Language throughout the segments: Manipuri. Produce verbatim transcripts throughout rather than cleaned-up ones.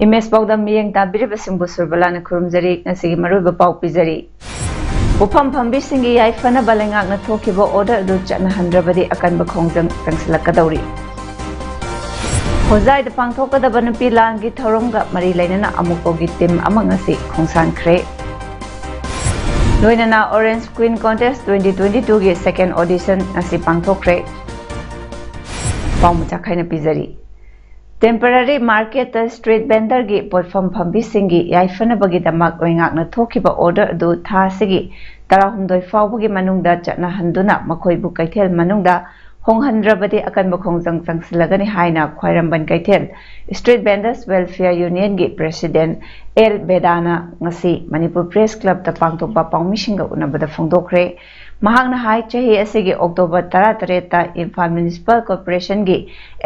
ꯏꯃꯦꯖ ꯄꯥꯎꯗꯝ ꯃꯤꯠꯌꯦꯡ ꯇꯥꯕꯤꯔꯤꯕꯁꯤꯡꯕꯨ ꯁꯨꯔꯕꯂꯥꯅ ꯈꯨꯔꯨꯝꯖꯔꯤ꯫ ꯉꯁꯤꯒꯤ ꯃꯔꯨꯑꯣꯏꯕ ꯄꯥꯎ ꯄꯤꯖꯔꯤ꯫ ꯄꯣꯠꯐꯝ ꯐꯝꯕꯤꯁꯤꯡꯒꯤ ꯌꯥꯏꯐꯅꯕ ꯂꯩꯉꯥꯛꯅ ꯊꯣꯛꯈꯤꯕ order ꯑꯗꯨ ꯆꯠꯅꯍꯟꯗ꯭ꯔꯕꯗꯤ ꯑꯀꯟꯕ ꯈꯣꯡꯖꯪ ꯆꯪꯁꯤꯜꯂꯛꯀꯗꯧꯔꯤ꯫ ꯍꯣꯖꯥꯏꯗ ꯄꯥꯡꯊꯣꯛꯀꯗꯕ ꯅꯨꯄꯤ ꯂꯥꯟꯒꯤ ꯊꯧꯔꯝꯒ ꯃꯔꯤ ꯂꯩꯅꯅ ꯑꯃꯨꯛ ꯐꯥꯎꯒꯤ team ꯑꯃ ꯉꯁꯤ ꯈꯣꯡꯁꯥꯟꯈ꯭ꯔꯦ꯫ ꯂꯣꯏꯅꯅ Orange Queen Contest twenty twenty-twoꯒꯤ second audition ꯉꯁꯤ ꯄꯥꯡꯊꯣꯛꯈ꯭ꯔꯦ꯫ ꯄꯥꯎ ꯃꯆꯥ ꯈꯥꯏꯅ ꯄꯤꯖꯔꯤ꯫ Temporary marketꯇ street vendorꯒꯤ ꯄꯣꯠꯐꯝ ꯐꯝꯕꯤꯁꯤꯡꯒꯤ ꯌꯥꯏꯐꯅꯕꯒꯤꯗꯃꯛ ꯂꯩꯉꯥꯛꯅ ꯊꯣꯛꯈꯤꯕ order ꯑꯗꯨ ꯊꯥ ꯑꯁꯤꯒꯤ ꯇꯔꯥꯍꯨꯝꯗꯣꯏ ꯐꯥꯎꯕꯒꯤ ꯃꯅꯨꯡꯗ ꯆꯠꯅꯍꯟꯗꯨꯅ ꯃꯈꯣꯏꯕꯨ ꯀꯩꯊꯦꯜ ꯃꯅꯨꯡꯗ ꯍꯣꯡꯍꯟꯗ꯭ꯔꯕꯗꯤ ꯑꯀꯟꯕ ꯈꯣꯡꯖꯪ ꯆꯪꯁꯤꯜꯂꯒꯅꯤ ꯍꯥꯏꯅ ꯈ꯭ꯋꯥꯏꯔꯝꯕꯟ ꯀꯩꯊꯦꯜ Street Vendors Welfare Unionꯒꯤ president ꯑꯦꯜ ꯕꯦꯗꯥꯅ ꯉꯁꯤ ꯃꯅꯤꯄꯨꯔ Press Clubꯇ ꯄꯥꯡꯊꯣꯛꯄ ꯄꯥꯎꯃꯤꯁꯤꯡꯒ ꯎꯅꯕꯗ ꯐꯣꯡꯗꯣꯛꯈ꯭ꯔꯦ꯫ ꯃꯍꯥꯛꯅ ꯍꯥꯏ, ꯆꯍꯤ ꯑꯁꯤꯒꯤ October ꯇꯔꯥꯇꯔꯦꯠꯇ ꯏꯝꯐꯥꯜ Municipal Corporationꯒꯤ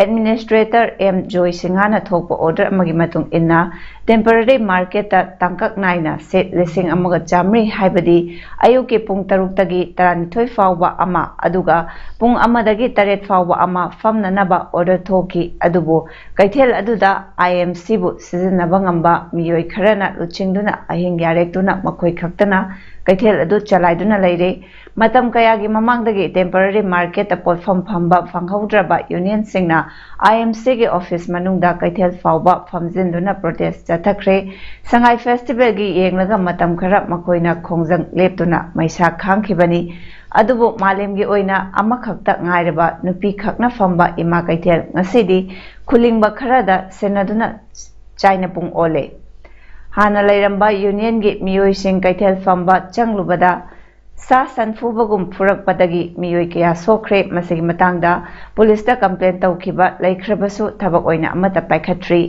administrator ꯑꯦꯝ ꯖꯣꯏ ꯁꯤꯡꯍꯥꯅ ꯊꯣꯛꯄ order ꯑꯃꯒꯤ ꯃꯇꯨꯡ ꯏꯟꯅ, temporary marketꯇ ꯇꯥꯡꯀꯛ ꯅꯥꯏꯅ ꯁꯦꯠ ꯂꯤꯁꯤꯡ ꯑꯃꯒ ꯆꯥꯃꯔꯤ, ꯍꯥꯏꯕꯗꯤ ꯑꯌꯨꯛꯀꯤ ꯄꯨꯡ ꯇꯔꯨꯛꯇꯒꯤ ꯇꯔꯥꯅꯤꯊꯣꯏ ꯐꯥꯎꯕ ꯑꯃ, ꯑꯗꯨꯒ ꯄꯨꯡ ꯑꯃꯗꯒꯤ ꯇꯔꯦꯠ ꯐꯥꯎꯕ ꯑꯃ ꯐꯝꯅꯅꯕ order ꯊꯣꯛꯈꯤ꯫ ꯑꯗꯨꯕꯨ ꯀꯩꯊꯦꯜ ꯑꯗꯨꯗ IMCꯕꯨ ꯁꯤꯖꯤꯟꯅꯕ ꯉꯝꯕ ꯃꯤꯑꯣꯏ ꯈꯔꯅ ꯂꯨꯆꯤꯡꯗꯨꯅ ꯑꯍꯤꯡ ꯌꯥꯔꯦꯛꯇꯨꯅ ꯃꯈꯣꯏ ꯈꯛꯇꯅ ꯀꯩꯊꯦꯜ ꯑꯗꯨ ꯆꯂꯥꯏꯗꯨꯅ ꯂꯩꯔꯦ꯫ ꯃꯇꯝ ꯀꯌꯥꯒꯤ ꯃꯃꯥꯡꯗꯒꯤ temporary marketꯇ ꯄꯣꯠꯐꯝ ꯐꯝꯕ ꯐꯪꯍꯧꯗ꯭ꯔꯕ unionꯁꯤꯡꯅ IMCꯒꯤ office ꯃꯅꯨꯡꯗ ꯀꯩꯊꯦꯜ ꯐꯥꯎꯕ ꯐꯝꯖꯤꯟꯗꯨꯅ protest ꯆꯠꯊꯈ꯭ꯔꯦ꯫ ꯁꯉꯥꯏ Festivalꯒꯤ ꯌꯦꯡꯂꯒ ꯃꯇꯝ ꯈꯔ ꯃꯈꯣꯏꯅ ꯈꯣꯡꯖꯪ ꯂꯦꯞꯇꯨꯅ ꯃꯩꯁꯥ ꯈꯥꯡꯈꯤꯕꯅꯤ꯫ ꯑꯗꯨꯕꯨ ꯃꯥꯂꯦꯝꯒꯤ ꯑꯣꯏꯅ ꯑꯃꯈꯛꯇ ꯉꯥꯏꯔꯕ ꯅꯨꯄꯤꯈꯛꯅ ꯐꯝꯕ ꯏꯃꯥ ꯀꯩꯊꯦꯜ ꯉꯁꯤꯗꯤ ꯈꯨꯂꯤꯡꯕ ꯈꯔꯗ ꯁꯦꯟꯅꯗꯨꯅ ꯆꯥꯏꯅ ꯄꯨꯡ ꯑꯣꯜꯂꯦ꯫ ꯍꯥꯟꯅ ꯂꯩꯔꯝꯕ unionꯒꯤ ꯃꯤꯑꯣꯏꯁꯤꯡ ꯀꯩꯊꯦꯜ ꯐꯝꯕ ꯆꯪꯂꯨꯕꯗ ꯁꯥ ꯁꯟ ꯐꯨꯕꯒꯨꯝ ꯐꯨꯔꯛꯄꯗꯒꯤ ꯃꯤꯑꯣꯏ ꯀꯌꯥ ꯁꯣꯛꯈ꯭ꯔꯦ꯫ ꯃꯁꯤꯒꯤ ꯃꯇꯥꯡꯗ ꯄꯨꯂꯤꯁꯇ ꯀꯝꯄ꯭ꯂꯦꯟ ꯇꯧꯈꯤꯕ ꯂꯩꯈ꯭ꯔꯕꯁꯨ ꯊꯕꯛ ꯑꯣꯏꯅ ꯑꯃꯠꯇ ꯄꯥꯏꯈꯠꯇ꯭ꯔꯤ꯫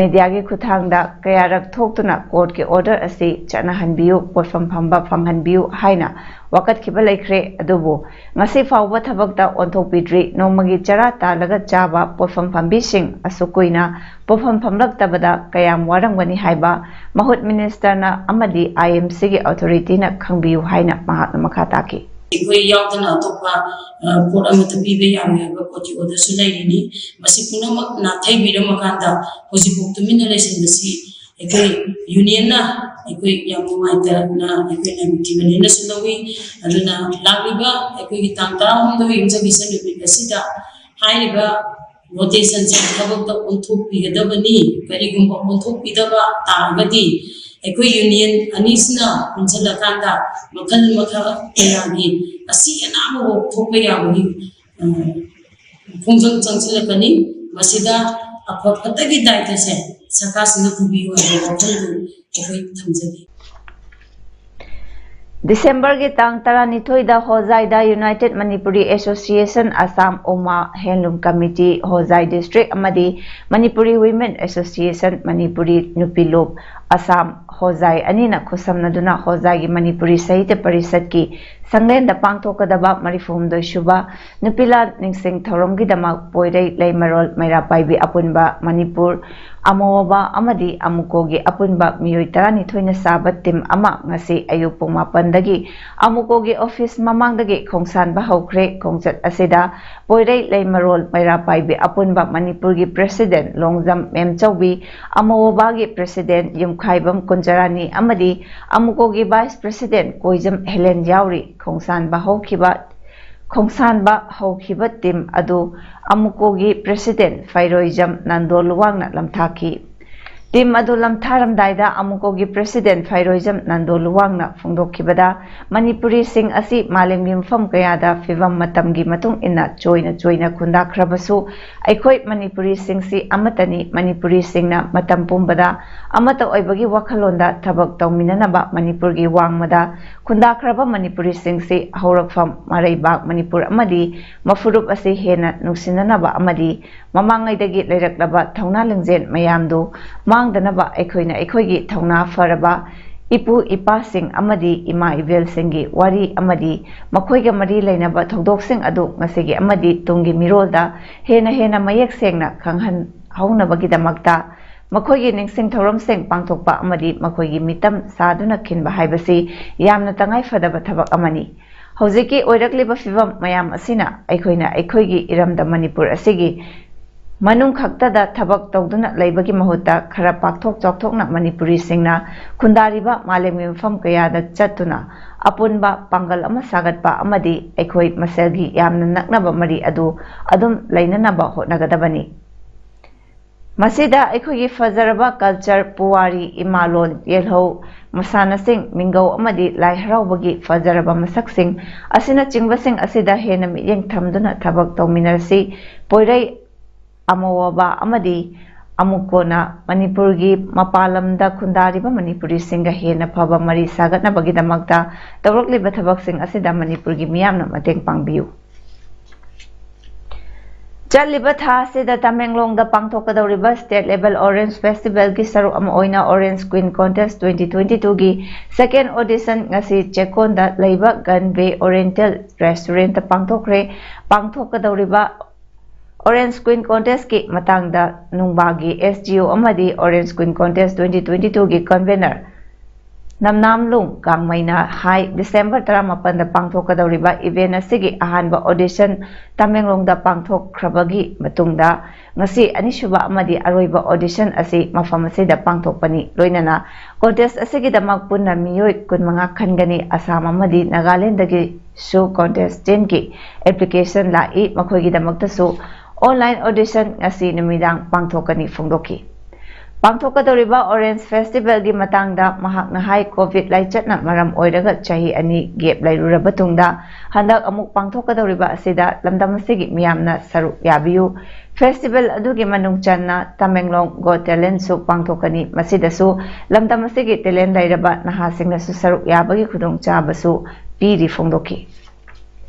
ꯃꯦꯗꯤꯌꯥꯒꯤ ꯈꯨꯠꯊꯥꯡꯗ ꯀꯌꯥꯔꯛ ꯊꯣꯛꯇꯨꯅ ꯀꯣꯔꯠꯀꯤ ꯑꯣꯔꯗꯔ ꯑꯁꯤ ꯆꯠꯅꯍꯟꯕꯤꯌꯨ, ꯄꯣꯠꯐꯝ ꯐꯝꯕ ꯐꯪꯍꯟꯕꯤꯌꯨ ꯍꯥꯏꯅ ꯋꯥꯀꯠꯈꯤꯕ ꯂꯩꯈ꯭ꯔꯦ꯫ ꯑꯗꯨꯕꯨ ꯉꯁꯤ ꯐꯥꯎꯕ ꯊꯕꯛꯇ ꯑꯣꯟꯊꯣꯛꯄꯤꯗ꯭ꯔꯤ꯫ ꯅꯣꯡꯃꯒꯤ ꯆꯔꯥ ꯇꯥꯜꯂꯒ ꯆꯥꯕ ꯄꯣꯠꯐꯝ ꯐꯝꯕꯤꯁꯤꯡ ꯑꯁꯨꯛ ꯀꯨꯏꯅ ꯄꯣꯠꯐꯝ ꯐꯝꯂꯛꯇꯕꯗ ꯀꯌꯥꯝ ꯋꯥꯔꯝꯒꯅꯤ ꯍꯥꯏꯕ ꯃꯍꯨꯠ ꯃꯤꯅꯤꯁꯇꯔꯅ ꯑꯃꯗꯤ ꯑꯥꯏ ꯑꯦꯝ ꯁꯤꯒꯤ ꯑꯣꯊꯣꯔꯤꯇꯤꯅ ꯈꯪꯕꯤꯌꯨ ꯍꯥꯏꯅ ꯃꯍꯥꯛꯅ ꯃꯈꯥ ꯇꯥꯈꯤ꯫ ꯑꯩꯈꯣꯏ ꯌꯥꯎꯗꯅ ꯑꯇꯣꯞꯄ, ꯑ, ꯄꯣꯠ ꯑꯃꯠꯇ ꯄꯤꯕ ꯌꯥꯔꯣꯏ ꯍꯥꯏꯕ ꯀꯣꯔꯠꯀꯤ ꯑꯣꯔꯗꯔꯁꯨ ꯂꯩꯔꯤꯅꯤ꯫ ꯃꯁꯤ ꯄꯨꯝꯅꯃꯛ ꯅꯥꯊꯩꯕꯤꯔꯝꯃꯀꯥꯟꯗ ꯍꯧꯖꯤꯛꯐꯥꯎ ꯇꯨꯃꯤꯟꯅ ꯂꯩꯁꯤꯟꯕꯁꯤ ꯑꯩꯈꯣꯏ ꯌꯨꯅꯤꯌꯟꯅ ꯑꯩꯈꯣꯏ ꯌꯥꯝ ꯅꯨꯡꯉꯥꯏꯇꯅ ꯑꯩꯈꯣꯏ ꯂꯥꯏꯕꯛ ꯊꯤꯕꯅꯦꯅꯁꯨ ꯂꯧꯏ꯫ ꯑꯗꯨꯅ ꯂꯥꯛꯂꯤꯕ ꯑꯩꯈꯣꯏꯒꯤ ꯇꯥꯡ ꯇꯔꯥꯍꯨꯝꯗꯣꯏ ꯌꯨꯝꯁꯀꯩꯁ ꯅꯨꯃꯤꯠ ꯑꯁꯤꯗ ꯍꯥꯏꯔꯤꯕ ꯔꯣꯇꯦꯁꯟꯁꯦ ꯊꯕꯛꯇ ꯑꯣꯟꯊꯣꯛꯄꯤꯒꯗꯕꯅꯤ꯫ ꯀꯔꯤꯒꯨꯝꯕ ꯑꯣꯟꯊꯣꯛꯄꯤꯗꯕ ꯇꯥꯔꯒꯗꯤ ꯑꯩꯈꯣꯏ ꯌꯨꯅꯤꯌꯟ ꯑꯅꯤꯁꯤꯅ ꯄꯨꯟꯁꯤꯜꯂꯀꯥꯟꯗ ꯃꯈꯜ ꯃꯈꯜ ꯀꯌꯥꯒꯤ ꯑꯁꯤ ꯑꯅꯥꯕ ꯊꯣꯛꯄ ꯌꯥꯕꯒꯤ, ꯎꯝ, ꯈꯣꯡꯖꯪ ꯆꯪꯁꯤꯜꯂꯛꯀꯅꯤ꯫ ꯃꯁꯤꯗ ꯑꯐ ꯐꯠꯇꯒꯤ ꯗꯥꯏꯇꯁꯦ ꯁꯔꯀꯥꯔꯁꯤꯅ ꯄꯨꯕꯤꯌꯨ ꯍꯥꯏꯕ ꯋꯥꯐꯝꯗꯨ ꯑꯩꯈꯣꯏ ꯊꯝꯖꯒꯦ꯫ ꯗꯤꯁꯦꯝꯕꯔꯒꯤ ꯇꯥꯡ ꯇꯔꯥꯅꯤꯊꯣꯏꯗ ꯍꯣꯖꯥꯏꯗ United Manipuri Association Assam, Uma Handloom Committee, ꯍꯣꯖꯥꯏ District ꯑꯃꯗꯤ Manipuri Women Association, ꯃꯅꯤꯄꯨꯔꯤ ꯅꯨꯄꯤ ꯂꯨꯞ, ꯑꯁꯥꯝ, ꯍꯣꯖꯥꯏ ꯑꯅꯤꯅ ꯈꯨꯠꯁꯝꯅꯗꯨꯅ ꯍꯣꯖꯥꯏꯒꯤ ꯃꯅꯤꯄꯨꯔꯤ ꯁꯥꯍꯤꯇ꯭ꯌ ꯄꯔꯤꯁꯠꯀꯤ ꯁꯪꯂꯦꯟꯗ ꯄꯥꯡꯊꯣꯛꯀꯗꯕ ꯃꯔꯤꯐꯨꯍꯨꯝꯗꯣꯏ ꯁꯨꯕ ꯅꯨꯄꯤ ꯂꯥꯟ ꯅꯤꯡꯁꯤꯡ ꯊꯧꯔꯝꯒꯤꯗꯃꯛ ꯄꯣꯏꯔꯩ, ꯂꯩꯃꯔꯣꯜ, ꯃꯩꯔꯥ ꯄꯥꯏꯕꯤ ꯑꯄꯨꯟꯕ, ꯃꯅꯤꯄꯨꯔ, ꯑꯃꯣꯕꯥ ꯑꯃꯗꯤ ꯑꯃꯨꯀꯣꯒꯤ ꯑꯄꯨꯟꯕ ꯃꯤꯑꯣꯏ ꯇꯔꯥꯅꯤꯊꯣꯏꯅ ꯁꯥꯕ team ꯑꯃ ꯉꯁꯤ ꯑꯌꯨꯛ ꯄꯨꯡ ꯃꯥꯄꯟꯗꯒꯤ ꯑꯃꯨꯀꯣꯒꯤ office ꯃꯃꯥꯡꯗꯒꯤ ꯈꯣꯡꯁꯥꯟꯕ ꯍꯧꯈ꯭ꯔꯦ꯫ ꯈꯣꯡꯆꯠ ꯑꯁꯤꯗ ꯄꯣꯏꯔꯩ, ꯂꯩꯃꯔꯣꯜ, ꯃꯩꯔꯥ ꯄꯥꯏꯕꯤ ꯑꯄꯨꯟꯕ ꯃꯅꯤꯄꯨꯔꯒꯤ president ꯂꯣꯡꯖꯝ ꯃꯦꯝꯆꯧꯕꯤ, ꯑꯃꯣꯕꯥꯒꯤ president ꯌꯨꯝꯈꯥꯏꯕꯝ ꯀꯨꯟꯖꯔꯥꯅꯤ ꯑꯃꯗꯤ ꯑꯃꯨꯀꯣꯒꯤ vice president ꯀꯣꯏꯖꯝ ꯍꯦꯂꯦꯟ ꯌꯥꯎꯔꯤ꯫ ꯈꯣꯡꯁꯥꯟꯕ ꯍꯧꯈꯤꯕ, ꯈꯣꯡꯁꯥꯟꯕ ꯍꯧꯈꯤꯕ team ꯑꯗꯨ ꯑꯃꯨꯀꯣꯒꯤ president ꯐꯩꯔꯣꯏꯖꯝ ꯅꯟꯗꯣ ꯂꯨꯋꯥꯡꯅ ꯂꯝꯊꯥꯈꯤ꯫ ꯇꯤꯝ ꯑꯗꯨ ꯂꯝꯊꯥꯔꯝꯗꯥꯏꯗ ꯑꯃꯨꯀꯣꯒꯤ ꯄ꯭ꯔꯦꯁꯤꯗꯦꯟꯠ ꯐꯥꯏꯔꯣꯏꯖꯝ ꯅꯟꯗꯣ ꯂꯨꯋꯥꯡꯅ ꯐꯣꯡꯗꯣꯛꯈꯤꯕꯗ, ꯃꯅꯤꯄꯨꯔꯤꯁꯤꯡ ꯑꯁꯤ ꯃꯥꯂꯦꯝꯒꯤ ꯃꯐꯝ ꯀꯌꯥꯗ ꯐꯤꯕꯝ ꯃꯇꯝꯒꯤ ꯃꯇꯨꯡ ꯏꯟꯅ ꯆꯣꯏꯅ ꯆꯣꯏꯅ ꯈꯨꯟꯗꯥꯈ꯭ꯔꯕꯁꯨ, ꯑꯩꯈꯣꯏ ꯃꯅꯤꯄꯨꯔꯤꯁꯤꯡꯁꯤ ꯑꯃꯠꯇꯅꯤ꯫ ꯃꯅꯤꯄꯨꯔꯤꯁꯤꯡꯅ ꯃꯇꯝ ꯄꯨꯝꯕꯗ ꯑꯃꯠꯇ ꯑꯣꯏꯕꯒꯤ ꯋꯥꯈꯜꯂꯣꯟꯗ ꯊꯕꯛ ꯇꯧꯃꯤꯟꯅꯅꯕ ꯃꯅꯤꯄꯨꯔꯒꯤ ꯋꯥꯡꯃꯗ ꯈꯨꯟꯗꯥꯈ꯭ꯔꯕ ꯃꯅꯤꯄꯨꯔꯤꯁꯤꯡꯁꯤ ꯍꯧꯔꯛꯐꯝ ꯃꯔꯩꯕꯥꯛ ꯃꯅꯤꯄꯨꯔ ꯑꯃꯗꯤ ꯃꯐꯨꯔꯨꯞ ꯑꯁꯤ ꯍꯦꯟꯅ ꯅꯨꯡꯁꯤꯅꯅꯕ ꯑꯃꯗꯤ ꯃꯃꯥꯡꯉꯩꯗꯒꯤ ꯂꯩꯔꯛꯂꯕ ꯊꯧꯅꯥ ꯂꯤꯡꯖꯦꯜ ꯃꯌꯥꯝꯗꯨ ꯃꯥꯡꯗꯅꯕ ꯑꯩꯈꯣꯏꯅ ꯑꯩꯈꯣꯏꯒꯤ ꯊꯧꯅꯥ ꯐꯔꯕ ꯏꯄꯨ ꯏꯄꯥꯁꯤꯡ ꯑꯃꯗꯤ ꯏꯃꯥ ꯏꯕꯦꯜꯁꯤꯡꯒꯤ ꯋꯥꯔꯤ ꯑꯃꯗꯤ ꯃꯈꯣꯏꯒ ꯃꯔꯤ ꯂꯩꯅꯕ ꯊꯧꯗꯣꯛꯁꯤꯡ ꯑꯗꯨ ꯉꯁꯤꯒꯤ ꯑꯃꯗꯤ ꯇꯨꯡꯒꯤ ꯃꯤꯔꯣꯜꯗ ꯍꯦꯟꯅ ꯍꯦꯟꯅ ꯃꯌꯦꯛ ꯁꯦꯡꯅ ꯈꯪꯍꯟꯍꯧꯅꯕꯒꯤꯗꯃꯛꯇ ꯃꯈꯣꯏꯒꯤ ꯅꯤꯡꯁꯤꯡ ꯊꯧꯔꯝꯁꯤꯡ ꯄꯥꯡꯊꯣꯛꯄ ꯑꯃꯗꯤ ꯃꯈꯣꯏꯒꯤ ꯃꯤꯇꯝ ꯁꯥꯗꯨꯅ ꯈꯤꯟꯕ ꯍꯥꯏꯕꯁꯤ ꯌꯥꯝꯅ ꯇꯉꯥꯏ ꯐꯗꯕ ꯊꯕꯛ ꯑꯃꯅꯤ꯫ ꯍꯧꯖꯤꯛꯀꯤ ꯑꯣꯏꯔꯛꯂꯤꯕ ꯐꯤꯕꯝ ꯃꯌꯥꯝ ꯑꯁꯤꯅ ꯑꯩꯈꯣꯏꯅ ꯑꯩꯈꯣꯏꯒꯤ ꯏꯔꯝꯗꯝ ꯃꯅꯤꯄꯨꯔ ꯑꯁꯤꯒꯤ ꯃꯅꯨꯡ ꯈꯛꯇꯗ ꯊꯕꯛ ꯇꯧꯗꯨꯅ ꯂꯩꯕꯒꯤ ꯃꯍꯨꯠꯇ ꯈꯔ ꯄꯥꯛꯊꯣꯛ ꯆꯥꯎꯊꯣꯛꯅ ꯃꯅꯤꯄꯨꯔꯤꯁꯤꯡꯅ ꯈꯨꯟꯗꯥꯔꯤꯕ ꯃꯥꯂꯦꯝꯒꯤ ꯃꯐꯝ ꯀꯌꯥꯗ ꯆꯠꯇꯨꯅ ꯑꯄꯨꯟꯕ ꯄꯥꯡꯒꯜ ꯑꯃ ꯁꯥꯒꯠꯄ ꯑꯃꯗꯤ ꯑꯩꯈꯣꯏ ꯃꯁꯦꯜꯒꯤ ꯌꯥꯝꯅ ꯅꯛꯅꯕ ꯃꯔꯤ ꯑꯗꯨ ꯑꯗꯨꯝ ꯂꯩꯅꯅꯕ ꯍꯣꯠꯅꯒꯗꯕꯅꯤ꯫ ꯃꯁꯤꯗ ꯑꯩꯈꯣꯏꯒꯤ ꯐꯖꯔꯕ ꯀꯜꯆꯔ, ꯄꯨꯋꯥꯔꯤ, ꯏꯃꯥꯂꯣꯟ, ꯌꯦꯜꯍꯧ, ꯃꯁꯥꯟꯅꯁꯤꯡ, ꯃꯤꯡꯒꯧ ꯑꯃꯗꯤ ꯂꯥꯏ ꯍꯔꯥꯎꯕꯒꯤ ꯐꯖꯔꯕ ꯃꯁꯛꯁꯤꯡ ꯑꯁꯤꯅꯆꯤꯡꯕꯁꯤꯡ ꯑꯁꯤꯗ ꯍꯦꯟꯅ ꯃꯤꯠꯌꯦꯡ ꯊꯝꯗꯨꯅ ꯊꯕꯛ ꯇꯧꯃꯤꯟꯅꯔꯁꯤ꯫ ꯄꯣꯏꯔꯩ, ꯑꯃꯣꯋꯥꯕꯥ ꯑꯃꯗꯤ ꯑꯃꯨꯀꯣꯅ ꯃꯅꯤꯄꯨꯔꯒꯤ ꯃꯄꯥꯟ ꯂꯝꯗ ꯈꯨꯟꯗꯥꯔꯤꯕ ꯃꯅꯤꯄꯨꯔꯤꯁꯤꯡꯒ ꯍꯦꯟꯅ ꯐꯕ ꯃꯔꯤ ꯁꯥꯒꯠꯅꯕꯒꯤꯗꯃꯛꯇ ꯇꯧꯔꯛꯂꯤꯕ ꯊꯕꯛꯁꯤꯡ ꯑꯁꯤꯗ ꯃꯅꯤꯄꯨꯔꯒꯤ ꯃꯤꯌꯥꯝꯅ ꯃꯇꯦꯡ ꯄꯥꯡꯕꯤꯌꯨ꯫ ꯆꯠꯂꯤꯕ ꯊꯥ ꯑꯁꯤꯗ ꯇꯃꯦꯡꯂꯣꯡꯗ ꯄꯥꯡꯊꯣꯛꯀꯗꯧꯔꯤꯕ State Level Orange Festivalꯒꯤ ꯁꯔꯨꯛ ꯑꯃ ꯑꯣꯏꯅ Orange Queen Contest twenty twenty twoꯒꯤ second audition ꯉꯁꯤ ꯆꯦꯛꯀꯣꯟꯗ ꯂꯩꯕ Gunway Oriental Restaurantꯇ ꯄꯥꯡꯊꯣꯛꯈ꯭ꯔꯦ꯫ ꯄꯥꯡꯊꯣꯛꯀꯗꯧꯔꯤꯕ Orange Queen Contestꯀꯤ ꯃꯇꯥꯡꯗ ꯅꯨꯡꯕꯥꯒꯤ SDO ꯑꯃꯗꯤ Orange Queen Contest twenty twenty twoꯒꯤ convener ꯅꯝꯅꯥꯝꯂꯨꯡ ꯀꯥꯡꯃꯩꯅ ꯍꯥꯏ, December ꯇꯔꯥꯃꯥꯄꯟꯗ ꯄꯥꯡꯊꯣꯛꯀꯗꯧꯔꯤꯕ event ꯑꯁꯤꯒꯤ ꯑꯍꯥꯟꯕ audition ꯇꯃꯦꯡꯂꯣꯡꯗ ꯄꯥꯡꯊꯣꯛꯈ꯭ꯔꯕꯒꯤ ꯃꯇꯨꯡꯗ ꯉꯁꯤ ꯑꯅꯤꯁꯨꯕ ꯑꯃꯗꯤ ꯑꯔꯣꯏꯕ audition ꯑꯁꯤ ꯃꯐꯝ ꯑꯁꯤꯗ ꯄꯥꯡꯊꯣꯛꯄꯅꯤ꯫ ꯂꯣꯏꯅꯅ contest ꯑꯁꯤꯒꯤꯗꯃꯛ ꯄꯨꯟꯅ ꯃꯤꯑꯣꯏ ꯀꯨꯟꯃꯉꯥ ꯈꯟꯒꯅꯤ꯫ ꯑꯁꯥꯝ ꯑꯃꯗꯤ ꯅꯥꯒꯥꯂꯦꯟꯗꯒꯤꯁꯨ contestantꯀꯤ application ꯂꯥꯛꯏ꯫ ꯃꯈꯣꯏꯒꯤꯗꯃꯛꯇꯁꯨ online audition ꯉꯁꯤ ꯅꯨꯃꯤꯗꯥꯡ ꯄꯥꯡꯊꯣꯛꯀꯅꯤ ꯐꯣꯡꯗꯣꯛꯈꯤ꯫ ꯄꯥꯡꯊꯣꯛꯀꯗꯧꯔꯤꯕ Orange Festivalꯒꯤ ꯃꯇꯥꯡꯗ ꯃꯍꯥꯛꯅ ꯍꯥꯏ, COVID ꯂꯥꯏꯆꯠꯅ ꯃꯔꯝ ꯑꯣꯏꯔꯒ ꯆꯍꯤ ꯑꯅꯤ gap ꯂꯩꯔꯨꯔꯕ ꯇꯨꯡꯗ ꯍꯟꯗꯛ ꯑꯃꯨꯛ ꯄꯥꯡꯊꯣꯛꯀꯗꯧꯔꯤꯕ ꯑꯁꯤꯗ ꯂꯝꯗꯝ ꯑꯁꯤꯒꯤ ꯃꯤꯌꯥꯝꯅ ꯁꯔꯨꯛ ꯌꯥꯕꯤꯌꯨ꯫ Festival ꯑꯗꯨꯒꯤ ꯃꯅꯨꯡ ꯆꯟꯅ Tamenglong Got Talentꯁꯨ ꯄꯥꯡꯊꯣꯛꯀꯅꯤ꯫ ꯃꯁꯤꯗꯁꯨ ꯂꯝꯗꯝ ꯑꯁꯤꯒꯤ talent ꯂꯩꯔꯕ ꯅꯍꯥꯁꯤꯡꯅꯁꯨ ꯁꯔꯨꯛ ꯌꯥꯕꯒꯤ ꯈꯨꯗꯣꯡꯆꯥꯕꯁꯨ ꯄꯤꯔꯤ ꯐꯣꯡꯗꯣꯛꯈꯤ꯫